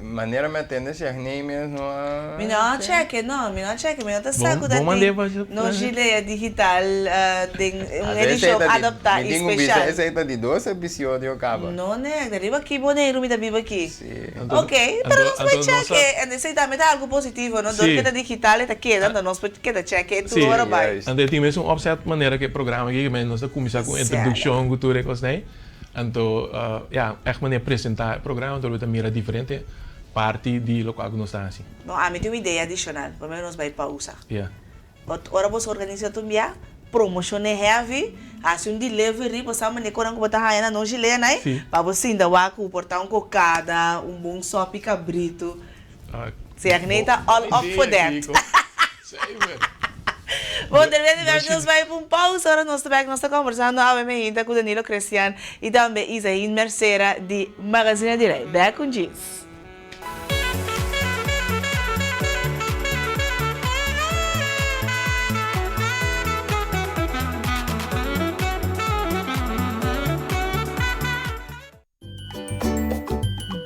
manera mi a tende si Agney mes no a. Mi no a cheke no, mi no a cheke, mi no ta sa ku ta tin nos gilea digital den un edishon adaptá i speshal. Esei ta di dos episodio kaba. No ne, ta riba ki Boneiru mi ta biba aki. Si. Ok, pero nos por cheke, en esei tambe ta algu positivo no, dor ke ta digital e ta keda, anto nos por keda cheke tur ora bai. Anto e tin mes un opzet manera ku e programa aki, nos ta kuminsá ku introdukshon ku tur e kosnan. Anto, ya, ègt manera presentá e programa, anto lo ta mira diferente parti di lokual ku nos ta hasi. No, ami tin un idea adishonal, promé nos bai pausa. Ya. Ot ora boso organisa tur bia, promoshoné heavy, hasi un delivery, bo sa manera koran ku bo ta haña na nos gilea nai, pa bo sinta wak ku por ta un kokada, un bon sòpi kabritu. Si Agney ta all up for that. Bon, termina di bek nos bai pa un pausa. Ora nos ta bek nos ta conversando awe meinta cu Danilo Crestian y tambe Isahin Mercera di Magazine di Rey. Bek un djis.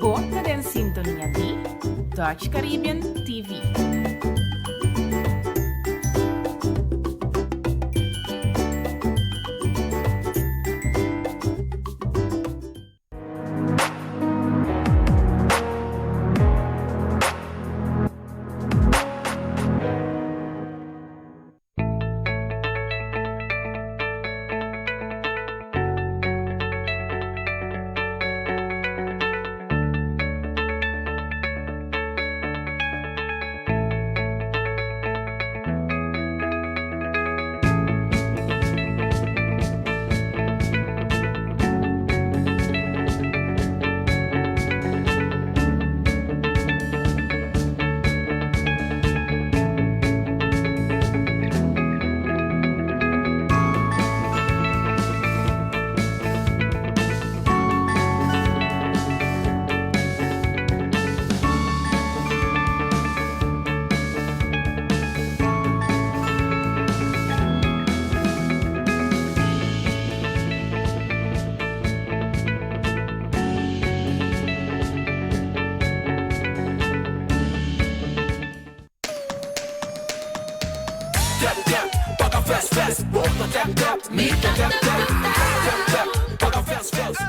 Bo ta den sintonia di Dutch Caribbean TV. Tap tap, paga fast fast, bo ta tap tap, mi ta tap tap, tap tap, paga fast fast.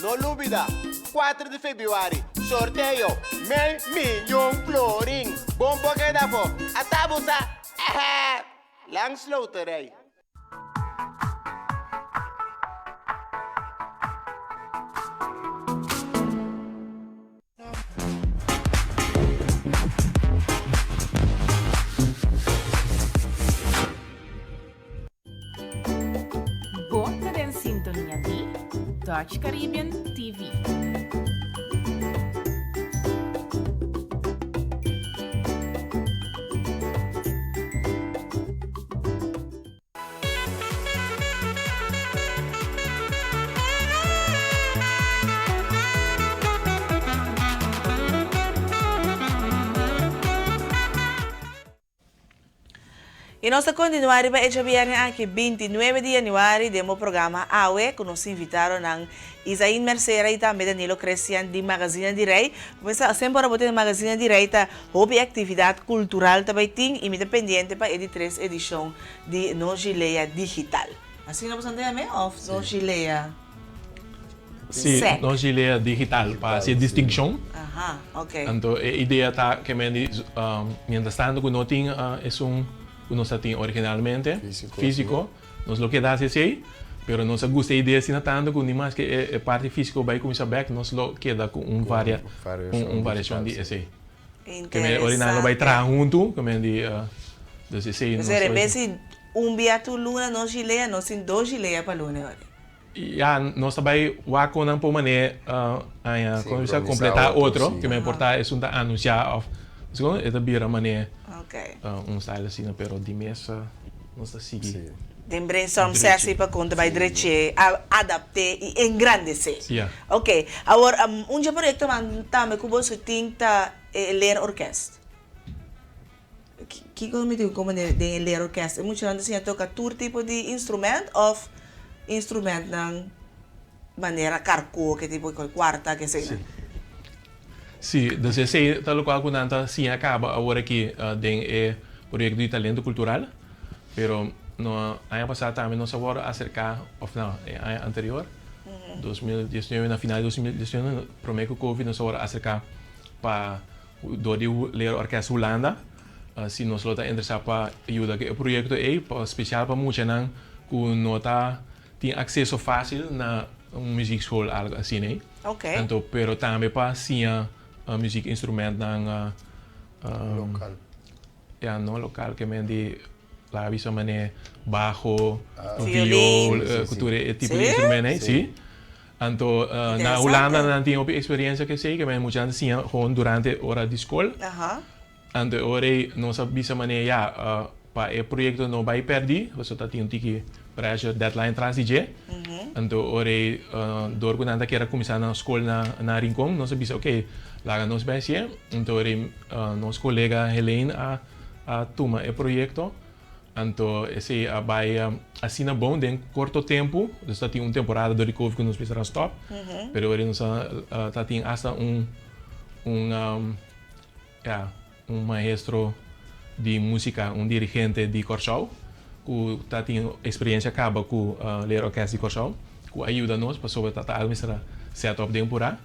No lubida, kuater di febrüari, sorteo mei miyon florin! Bon por keda afó! Ata bo sa! Langs Loterij. Bo ta den sintonia di. Dutch Caribbean TV. Y nos ta continua riba e djabierne aki 29 di januari den bo programa Awe cu nos invitadonan Isain Mercera y tambe Danilo Crestian di Magazina di Rey. Bo mester sa semper ora bo tene Magazina di Rey ta hopi actividad cultural ta bay tin y mi ta pendiente pa e di tres edicion di Nos Gilea Digital. Asina bo sa ntende of Nos Gilea Sí, Sec? Nos Gilea Digital pa haci e distincion. Aha, ok. Anto e idea ta ke men di mientras tanto ku no tin esun ku nos a tin originalmente, físiko, nos lo keda hasi esei, pero nos a gusta e idea asina tanto ku ni maske e parti físiko bai kuminsá bèk, nos lo keda ku un varia un variashon di esei. Ke men ora nan lo bai traha huntu, ke men di dus esei nos Entonces de bes di un bia tur luna nos gilea, nos tin dos gilea pa luna ora. Ya, nos ta bai wak kon nan por manera aña kon bisa kompletá otro, ke men por ta esun ta anunsiá òf e ta bira manera un style asina, pero di mes nos ta sigui. Den brainstorm sessie pa kon ta bai drech'é, adapt'é i engrandesé. Ok, awor un dje proyektonan tambe ku boso tin ta e leerorkest. Kiko mi tin ku komo den e leerorkest? E muchanan ta siña toka tur tipo di instrument òf instrumentnan manera karkó, ke tipo kuarta, ke eseinan? Sí, dus esei ta lokual ku nan ta siña kaba awor aki den e proyekto di talento kultural. Pero no aña pasá tambe nos a wòrdu aserká, òf no, e aña anterior, 2019, na final di 2019, promé ku covid nos a wòrdu aserká pa Dor di Leerorkest Hulanda, si nos lo ta interesá pa yuda ku e proyekto ei, pa spesial pa muchanan ku no ta tin akseso fásil na un muziekschool algu asina ei. Anto pero tambe pa siña muziekinstrumentnan Lokal. Ya, no lokal ke men di laga bisa manera baho, viool, ku tur e tipo di instrument ei, si. Anto na Hulanda nan tin hopi experiencia ku esei, ke men muchanan ta siña gewoon durante ora di skol. Anto e ora ei nos a bisa manera ya, pa e proyekto no bai pèrdí, pasobra ta tin un tiki pressure, deadline tras di dje. Anto ora ei dor ku nan ta kier a kuminsá nan skol na Rincon, nos a bisa oke, laga nos bai hasié. Anto ora ei nos kolega Helene a tuma e proyekto. Anto esei a bai asina bon den korto tempu. Nos ta tin un temporada dor di covid ku nos mester a stòp, pero ora nos a ta tin asta un un ya un maestro di músika, un dirigente di Kòrsou ku ta tin eksperensia kaba ku Leerorkest di Kòrsou ku a yuda nos pasobra ta ta algu mester a sèt òp den purá.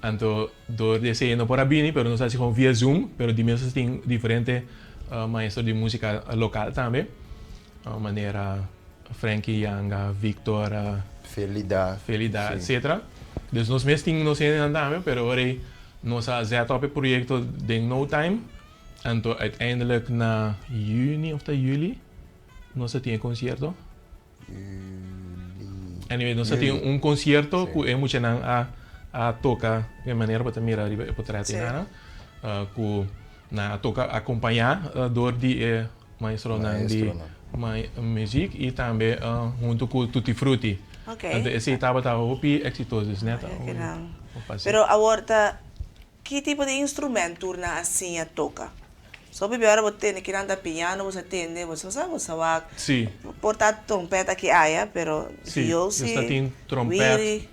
Anto dor di esei no por a bini pero nos a hasi kon via zoom pero di mes nos tin diferente Maestro di musica local tambe, manera Frankie Yanga, Victor, Felida, Felida, etcetera. Dus nos mes tin nos hendenan tambe, pero ora ei nos a zet op e proyecto den no time, anto uiteindelijk na juni of ta juli nos a tin e concierto. Anyway, nos a tin un concierto cu e muchanan a a toca den manera bo ta mira riba e potret einan, cu nan a toca acompaña door di e maestronan di muziek y tambe hunto cu Tutti Frutti. Anto esey tabata hopi exitoso, dus net un fácil. Pero awor ta Ki tipo di instrument tur nan a siña toka? So hopi bia ora bo tende kinan ta piano bo sa tende, bo sa bo sa wak. Sí. Por ta trompet aki aya, pero Sí, viool nos sí, ta tin trompet. wiri.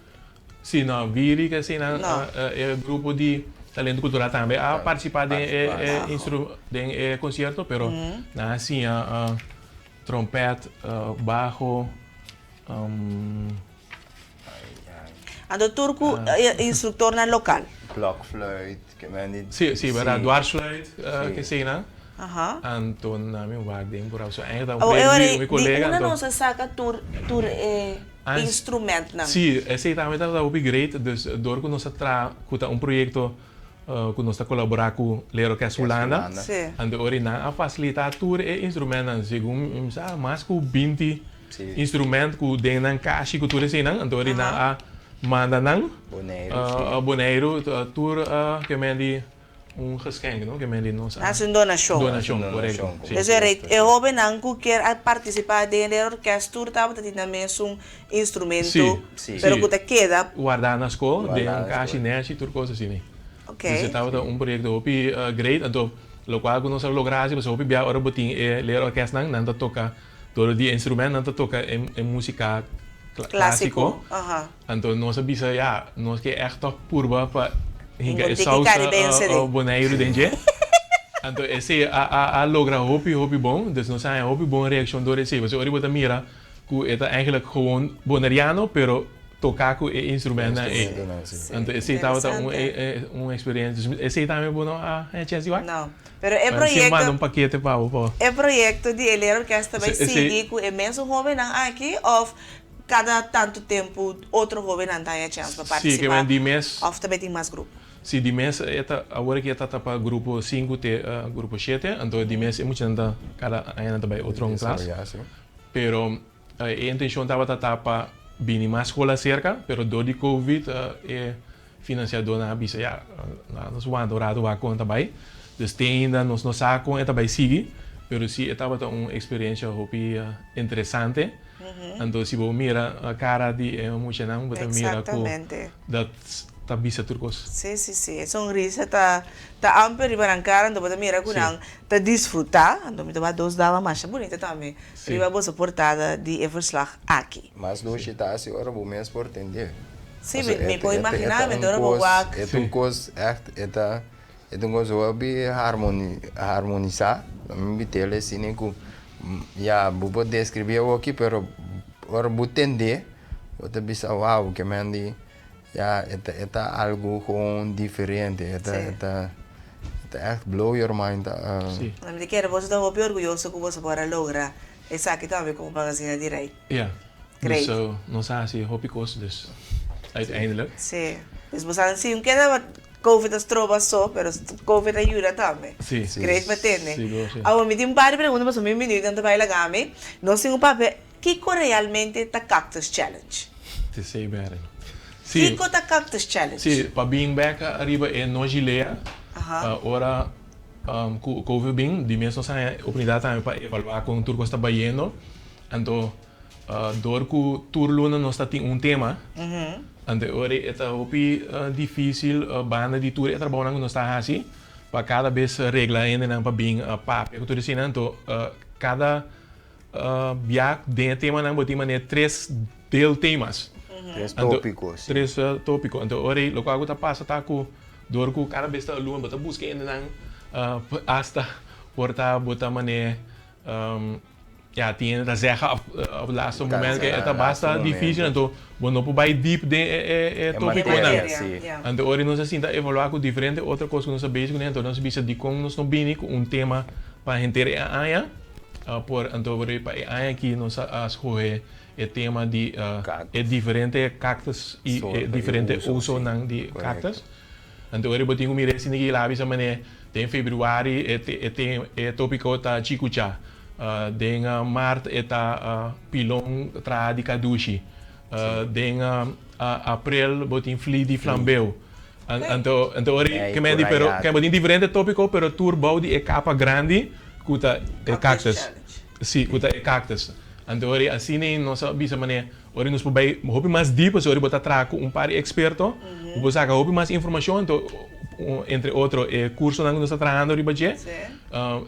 Sí, no, wiri ke asina No. e grupo di Talento Cultural tambe a participa den e e instru den e concierto, pero nan a siña trompet, baho, Anto tur ku instruktornan lokal. Blokfluit, ke men di. Sí, sí, berdad. Dwarsfluit, ke eseinan. Aha. Anto nan mi wak den por so eigenlijk ta un proyecto di mi kolega. Di unda nos a saka tur tur e instrumentnan? Sí, esei tambe tabata hopi great. Dus dor ku nos a traha ku ta un proyecto ku nos ta kolaborá ku Leerorkest Hulanda. Anto ora nan a fasilitá tur e instrumentnan segun mi sa mas ku 20 instrument ku den nan kashi ku tur eseinan. Anto ora nan a. manda nan Boneiru tur ke men di un geschenk no ke men di nos a Hasi un donashon. Donashon korekto si. Eso e rei e hobennan ku kier a partisipá den e orkest tur tabata tin nan mesun instrumento pero ku ta keda. Wardá na skol den un kashi nèshi tur kos asina. Ok. Dus e tabata un proyekto hopi great anto lokual ku nos a logra hasi pasobra hopi bia ora bo tin e leerorkestnan nan ta toka Todo di e instrument nan ta toca e musica clasico. Anto nos a bisa ya, nos ke echt toch purba pa hinca e saus Boneiru den dje. Anto esey a logra hopi hopi bon. Dus nos a haña hopi bon reaccion door esey. Pasobra ora bo ta mira cu e ta eigenlijk gewoon Boneriano pero toca cu e instrumentnan ey. Anto esey tabata un experiencia. Dus esey tambe bo no a haña chance di wak? No. Pero e proyecto. Manda un pakete pa bo pa. E proyecto di e leerorkest ta bai sigui cu e mesun hobennan aki of cada tanto tempo otro hobennan ta haña chance pa participa of ta bai tin mas grupo? Si, di mes e ta awor aki e ta ta pa grupo sinku te grupo shete, anto di mes e muchanan ta cada aña nan ta bai otro un klas. Pero e intencion tabata ta pa bini mas school acerca, pero door di covid e Financiadornan a bisa ya, nos wanta un rato wak kon e ta bai. Dus te ainda nos no sa kon e ta bai sigui, pero si e tabata un experiencia hopi interesante. Anto si bo mira cara di e muchanan bo ta mira ku dat ta bisa tur kos. Si, si, si. E sonrisa ta ta amper riba nan cara, anto bo ta mira ku nan ta disfruta. Anto mi ta wak dos dama masha bunita tambe riba boso portada di e verslag aki. Mas dushi ta hasi ora bo mes por tende. Sí, mi por imaginá mi ora bo wak. E ta un kos ègt, e ta e ta un kos hopi harmonisá. Mi bit'el asina ku ya bo por deskribí awoki pero ora bo tend'é bo ta bisa wou ke men di ya e ta e ta algu gewoon diferente e ta e ta e ta ègt blow your mind. Mi ta kere boso ta hopi orguyoso ku boso por a logra esaki tambe komo Magazina di Rei. Ja. Great. Dus nos a hasi hopi kos, dus uiteindelijk. Sí. Dus bo sa si un keda Covid a stroba so, pero Covid a yuda tambe. Sí. Great pa tende. Sigur, sí. Awor mi tin un par di pregunta pasobra mi minuutnan ta bai laga mi. Nos tin un papia, kiko realmente ta Cactus Challenge? Te sei bere. Sí. Kiko ta Cactus Challenge? Sí, pa bin bek ariba e no gilea, ora ku Covid bin, di mes nos haña oportunidat tambe pa evaluá kon tur kos ta bayendo. Anto dor ku tur luna nos ta tin un tema, anto e ora e ta hopi difísil banda di tur e trabounan ku nos ta hasi pa kada bes regla hendenan pa bin papia ku tur esina. Anto kada bia den e temanan bo tin manera tres deeltemas. Tres tópiko, si. Tres tópiko. Anto e ora ei lokual ku ta pasa ta ku dor ku kada bes ta luna bo ta buska hendenan asta por ta bo ta manera Ja, tin hende ta zeggen op op laatste moment ke e ta basta dificil anto bo no por bai diep den e e e topiconan. Anto ora nos a sinta evalua ku diferente otro kos ku nos a bezig kuné anto nos a bisa dikon nos no bini ku un tema pa henter e aña por anto ora pa e aña aki nos a skohe e tema di e diferente cactus i e diferente usonan di cactus. Anto ora bo tin ku mira e sinigi la bisa manera den februari e e e topiko ta chikucha, den mart e ta pilon traha di kadushi, den aprel bo tin fli di flambeu. Anto anto ora ke men di pero ke bo tin diferente topiko pero tur bou di e kapa grandi ku ta e cactus. Si, ku ta e cactus. Anto ora asina nos a bisa manera. Ora nos por bai hopi mas diep, pasobra ora bo ta traha ku un par di eksperto, bo por saka hopi mas informashon, anto entre otro e kursonan ku nos ta trahando riba dje.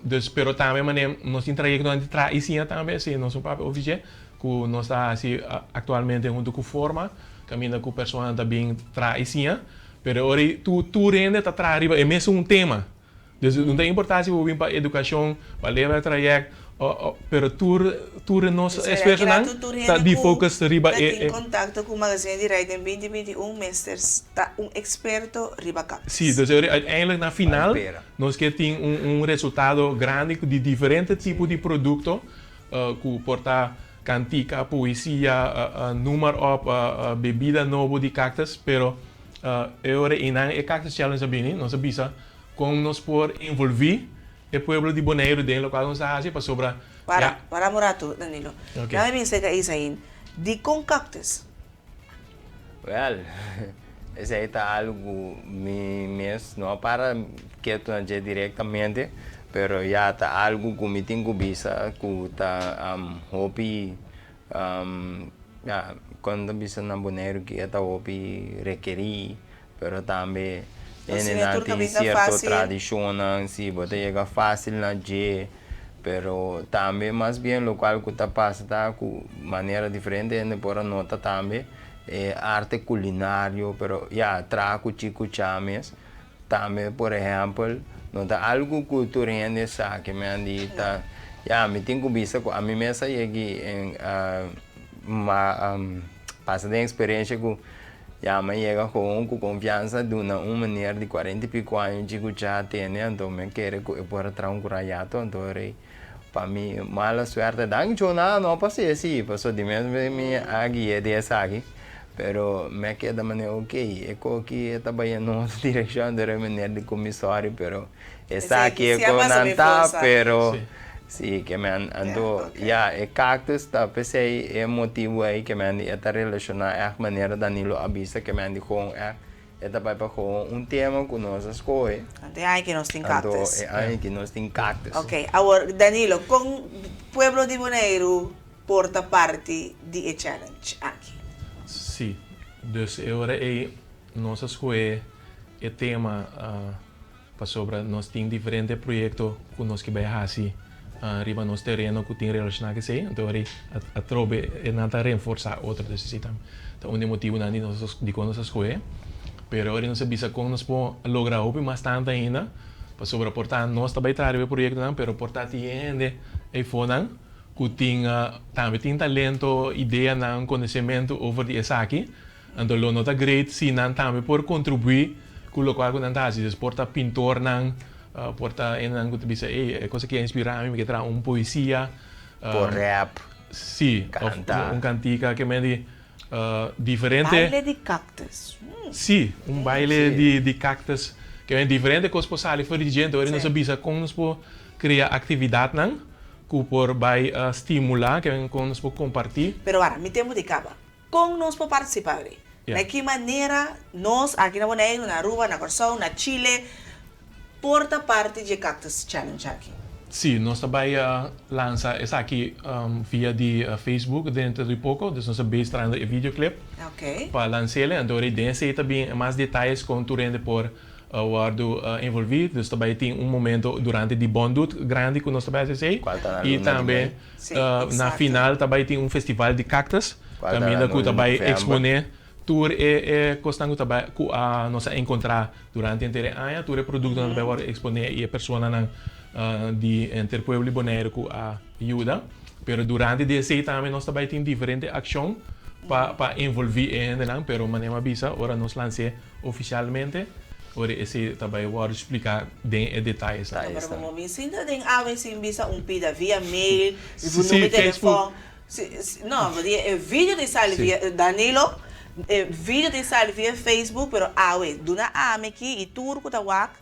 Dus, pero tambe manera nos tin trayektonan di traha i siña tambe, si nos no papia over dje, ku nos ta hasi aktualmente huntu ku Forma, kaminda ku personanan ta bin traha i siña, pero ora tur hende ta traha riba e mesun tema. Dus no ta importa si bo bin pa educacion, pa leerwerktraject, pero tur tur nos esfuerzonan ta di focus riba e. Ta tin contacto cu Magazine di Rij den 2021 mester ta un experto riba cactus. Si, dus uiteindelijk na final nos ke tin un resultado grandi di diferente tipo di producto cu por ta cantica, poesia, noem maar op, bebida nobo di cactus, pero e ora einan e Cactus Challenge a bini, nos a bisa Kon nos por envolví e pueblo di Boneiru den lokual nos ta hasi pasobra Para, ya. para un ratu, Danilo. Ok. Dame bin serka Isain. Dikon cactus? Wèl, esei ta algu ku mi mes no a para ketu na dje direktamente, pero ya ta algu ku mi tin ku bisa ku ta hopi, ya, kon ta bisa na Boneiru ki e ta hopi rekerí, pero tambe hendenan tin sierto tradishonnan, si bo ta yega fásil na dje. Pero tambe mas bien locual cu ta pasa ta cu manera diferente hende por a nota tambe e arte culinario pero ya traha cu chi cu cha mes tambe por ehempel no ta algo cu tur hende sa ke men di ta ya mi tin cu bisa cu ami mes a yegi en ma pasa den experiencia cu Ya mi a yega gewoon ku konfiansa duna un meneer di kuarenta i piko aña dji ku cha tene anto mi a kere ku e por a traha un kurayato anto rei pa mi mala suerte danki cho nada no a pasa esi paso di mes mi a guia di esaki pero mi a keda manera ok e koki e ta bai en otro direkshon anto rei meneer di ku mi sorry pero Esaki e ku nan ta, pero si ke men anto ya e cactus ta p'esei e motibu ei ke men di e ta relashoná ègt manera Danilo a bisa ke men di gewoon ègt e ta bai pa gewoon un tema ku nos a skohe. Anto e aña ki nos tin cactus. Anto e aña ki nos tin cactus. Ok, awor Danilo kon pueblo di Boneiru por ta parti di e challenge aki? Si, dus e ora ei nos a skohe e tema. Pasobra nos tin diferente proyekto ku nos ke bai hasi riba nos tereno ku tin relashoná ku esei, anto ora atrobe e nan ta renforsá otro. Dus esei ta un di e motibunan di nos dikon nos a skohe. Pero ora nos a bisa kon nos por logra hopi mas tantu ainda, pasobra por ta nos ta bai traha riba e proyektonan, pero por ta tin hende eifonan ku tin tambe tin talento, ideanan, konosementu over di esaki. Anto lo no ta great si nan tambe por contribui cu locual cu nan ta haci. Dus por ta pintornan, por ta hendenan cu ta bisa, ey, e cosa aki a inspira mi, mi ke traha un poesia. Por rap, Si, of canta. un cantica ke men di diferente. Baile di cactus. Si, un baile di cactus. Ke men diferente cos por sali for di djente. Ora nos a bisa con nos por crea actividadnan cu por bay stimula, ke men con nos por comparti. Pero wara, mi tempo di caba. Kon nos por partisipá ori? Na ki manera nos aki na Boneiru, na Aruba, na Kòrsou, na Chile por ta parti dje Cactus Challenge aki? Sí, nos ta bai lansa esaki via di Facebook dentro di poko, dus nos ta bezig trahando e videoclip pa lans'el. Anto ori den esei ta bin mas detayes kon tur hende por wòrdu envolví. Dus ta bai tin un momento durante di Bondut grandi ku nos ta bai hasi esei. I tambe Na final ta bai tin un festival di cactus caminda cu ta bai expone tur e e cosnan cu ta bai cu a nos a encontra durante henter e aña, tur e productonan ta bai wordo expone y e personanan di henter pueblo di Bonaire cu a yuda. Pero durante di esey tambe nos ta bai tin diferente accion pa pa envolvi e hendenan, pero manera mi a bisa ora nos lans'e oficialmente ora esey ta bai wordo splica den e detayesnan. No, pero bo bin sinta den awe sin bisa un pida via mail, bo number telefon. Si, no, bo di e video ta sali via, Danilo, e video ta sali via Facebook, pero awe duna ami aki y tur cu ta wak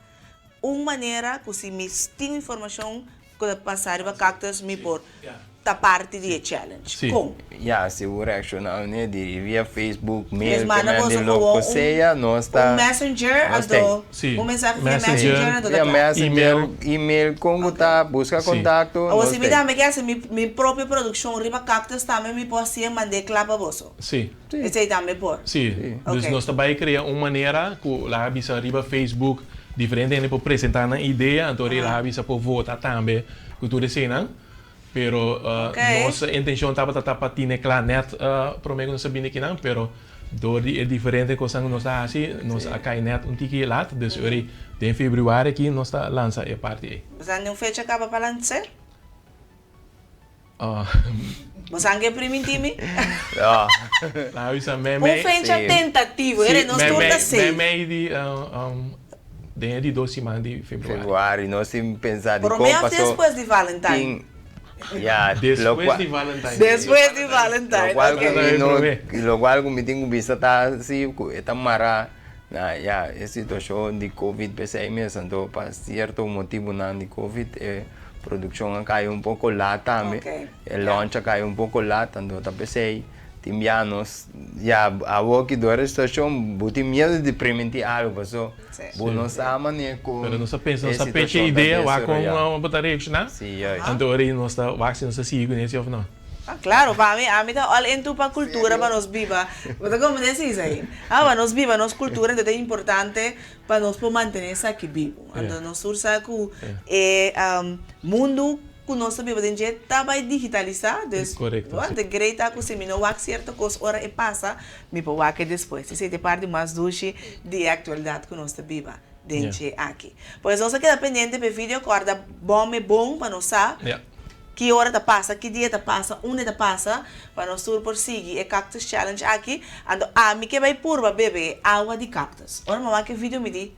un manera cu si mi tin informacion Ku ta pasa riba cactus mi por ta parti di e challenge. Sí. Kon? Ya, si bo reacciona un e di via Facebook, mail, Mes manda ke men boso di lo gewoon ku sea, nos ta un messenger nos ta anto Sí. un mensahe via Messenger. messenger anto ta Via kla. messenger, Email. email, kon ku ta, buska Sí. kontakto, Awor nos si mi ta ei. tambe ke hasi mi mi propio produkshon riba cactus tambe mi por hasié mand'é kla pa boso. Sí. Esei tambe por. Sí. Dus Ok. nos ta bai krea un manera ku laga bisa riba Facebook diferente hende por presentá nan idea, anto ri laga bisa por vota tambe ku tur eseinan. Pero Ok. nos intenshon tabata ta pa tine kla nèt promé ku nos a bini akinan, pero dor di e diferente kosnan ku nos ta hasi nos a kai nèt un tiki lat, dus ori den febrüari aki nos ta lansa e parti ei. Bo sa den un fecha kaba pa lans'é? Bo sa ke primintí mi? No. Laga bisa mei Un fecha tentativo, ere nos tur ta safe. Mei di den e di dos siman di februari. Februari, nos tin pensa di kon Promé of paso despues di Valentine? tin ya Despues di Valentine. Despues di Valentine, Lokual ok. ku mi no lokual ku mi tin ku bisa ta si ku e ta mará na ya e situashon di covid p'esei mes anto pa sierto motibunan di covid e Produccion a cay un poco laat tambe. E launch a cay un poco laat, anto ta pesey. Tin bia nos, ya, awoki dor e situacion bo tin miedo di primintí algo paso bo no sa manera con Pero nos a pensa, e nos a pecha situacion ta idea wak con desaroyá. bo ta reacciona, Sí, juist. anto ora ei nos ta wak si nos ta sigui cu nesi of no. Ah, claro, pa mi, ami ta all into pa cultura pa nos biba. Bo ta comprende esei, Isaí? Ah, pa nos biba nos cultura, enton ta importante pa nos por mantene esaki bibu. Anto nos tur sa cu e mundu cu nos ta biba den dje ta bay digitalisa, dus Correcto, si. te great ta cu si mi no wak cierto cos ora e pasa, mi por wak e despues. Esey ta e parti mas dushi di e actualidad cu nos ta biba den dje aki. Pues nos a keda pendiente pa e video, corda bom e bon pa nos sa ki ora ta pasa, ki dia ta pasa, unda ta pasa, pa nos tur por sigui e Cactus Challenge aki. Anto ami ke bay purba bebe e awa di cactus. Ora mi wak e video mi di.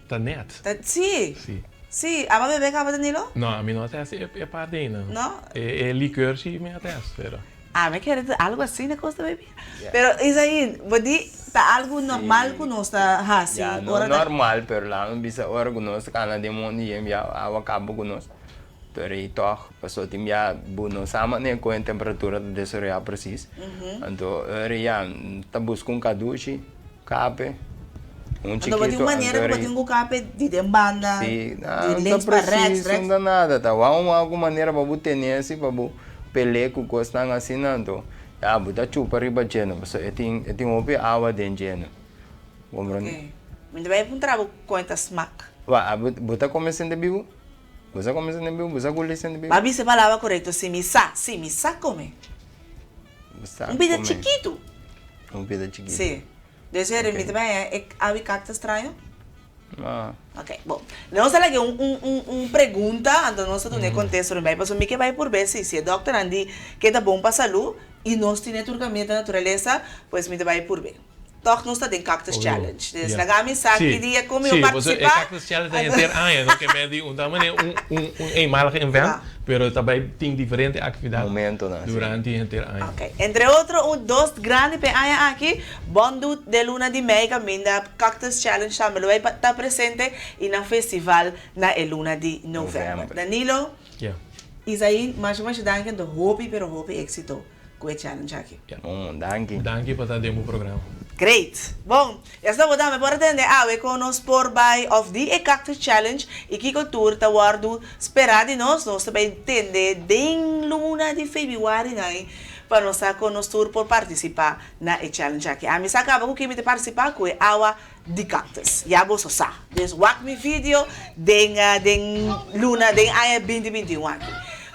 Ta net. Ta, si. Si. Si. Aba bebe caba Danilo? No, ami no a test e parti ei no. No? E liqueur si mi a test, pero. Ami kere ta algo asina cos ta bebia. Pero Isain, bo di ta algo normal cu nos ta haci Ya, no ora ta. normal, pero laat mi bisa ora cu nos cana den mondi yen bia awa caba cu nos. Pero ei tog, pasobra tin bia bo no sa manera con e temperatura ta desaroya precies. Anto ora ya ta busca un cadushi. Kape, un Anto bo tin chikito, un manera ku bo tin ku kape di den banda, Si, di no ta links pa rechts, presis, rechts. no ta nada, ta wou un algu manera pa bo tene asi, pa bo pelea ku kosnan asina, anto ya bo ta chupa riba dje no, pasobra e tin e tin hopi awa den dje no, komprende? Ok, mi ta bai puntra bo kon e ta smak. Wa, bo bo ta kome sende bibu? Bo sa kome sende bibu? Bo sa guli sende bibu? Bo a bisa e palabra korekto, si mi sa, si mi sa kome. Bo sa Un pida kome. chikitu. Un pida chikitu. Sí. Dus e mi ta bai e awi kaktus straño? No. Ok, bon. Nos a laga un un un un pregunta, anto nos ta duna e kontesto riba ei, pasobra mi ke bai purbe si si e dòkternan di ke ta bon pa salú i nos tin e tur kaminda ta naturalesa, pues mi ta bai purbe. Tòg nos ta den Cactus Challenge. Dus laga mi sa ki dia ku mi por Sí, pasobra e partisipá. Cactus Challenge ta henter aña, no ke men di un ta manera un un un eenmalige event, pero ta bai tin diferente aktividat Momentonan, sí. durante henter aña. Ok. Entre otro un dos grandi p'e aña aki, Bondu den luna di mei kaminda Cactus Challenge tambe lo bai ta presente i nan festival na e luna di novèmber. Danilo, Isaí, masha masha danki anto hopi pero hopi éksito. Ku e challenge aki. Bon, danki. Danki pa ta den bo programa. Great! Bon, esnan bo tambe por a tende awe kon nos por bai of di e Cactus Challenge i kiko tur ta wòrdu sperá di nos. Nos ta bai tende den luna di febiuari nan pa nos sa kon nos tur por partisipá na e challenge aki. Ami sa kaba ku kimi ta partisipá ku e awa di cactus. Ya boso sa. Dus wak mi video den den luna den aña 2021 aki.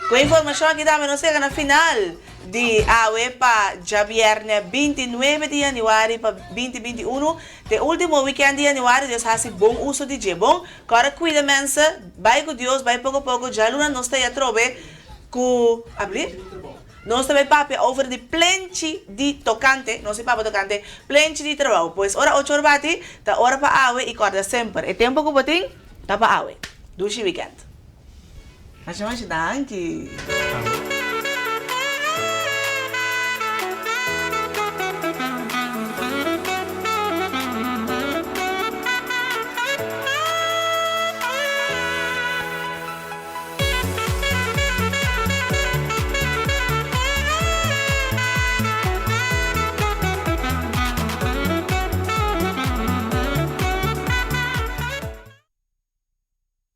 Ku e informashon aki tambe nos yega na final di awe pa djabièrnè 29 di yanüari pa 2021. Te ultimo wikènt di yanüari dus hasi bon uso di dje. Bon, kòrda kuida mense, bai ku Dios, bai poko poko. Djaluna nos ta atrobe ku, abli? Nos ta bay papia over di plenchi di tocante, nos tin papia tocante plenchi di trabao. Pues ora ocho or bati, ta ora pa awe y corda semper, e tempo cu bo tin, ta pa awe. Dushi weekend. Masha masha danki.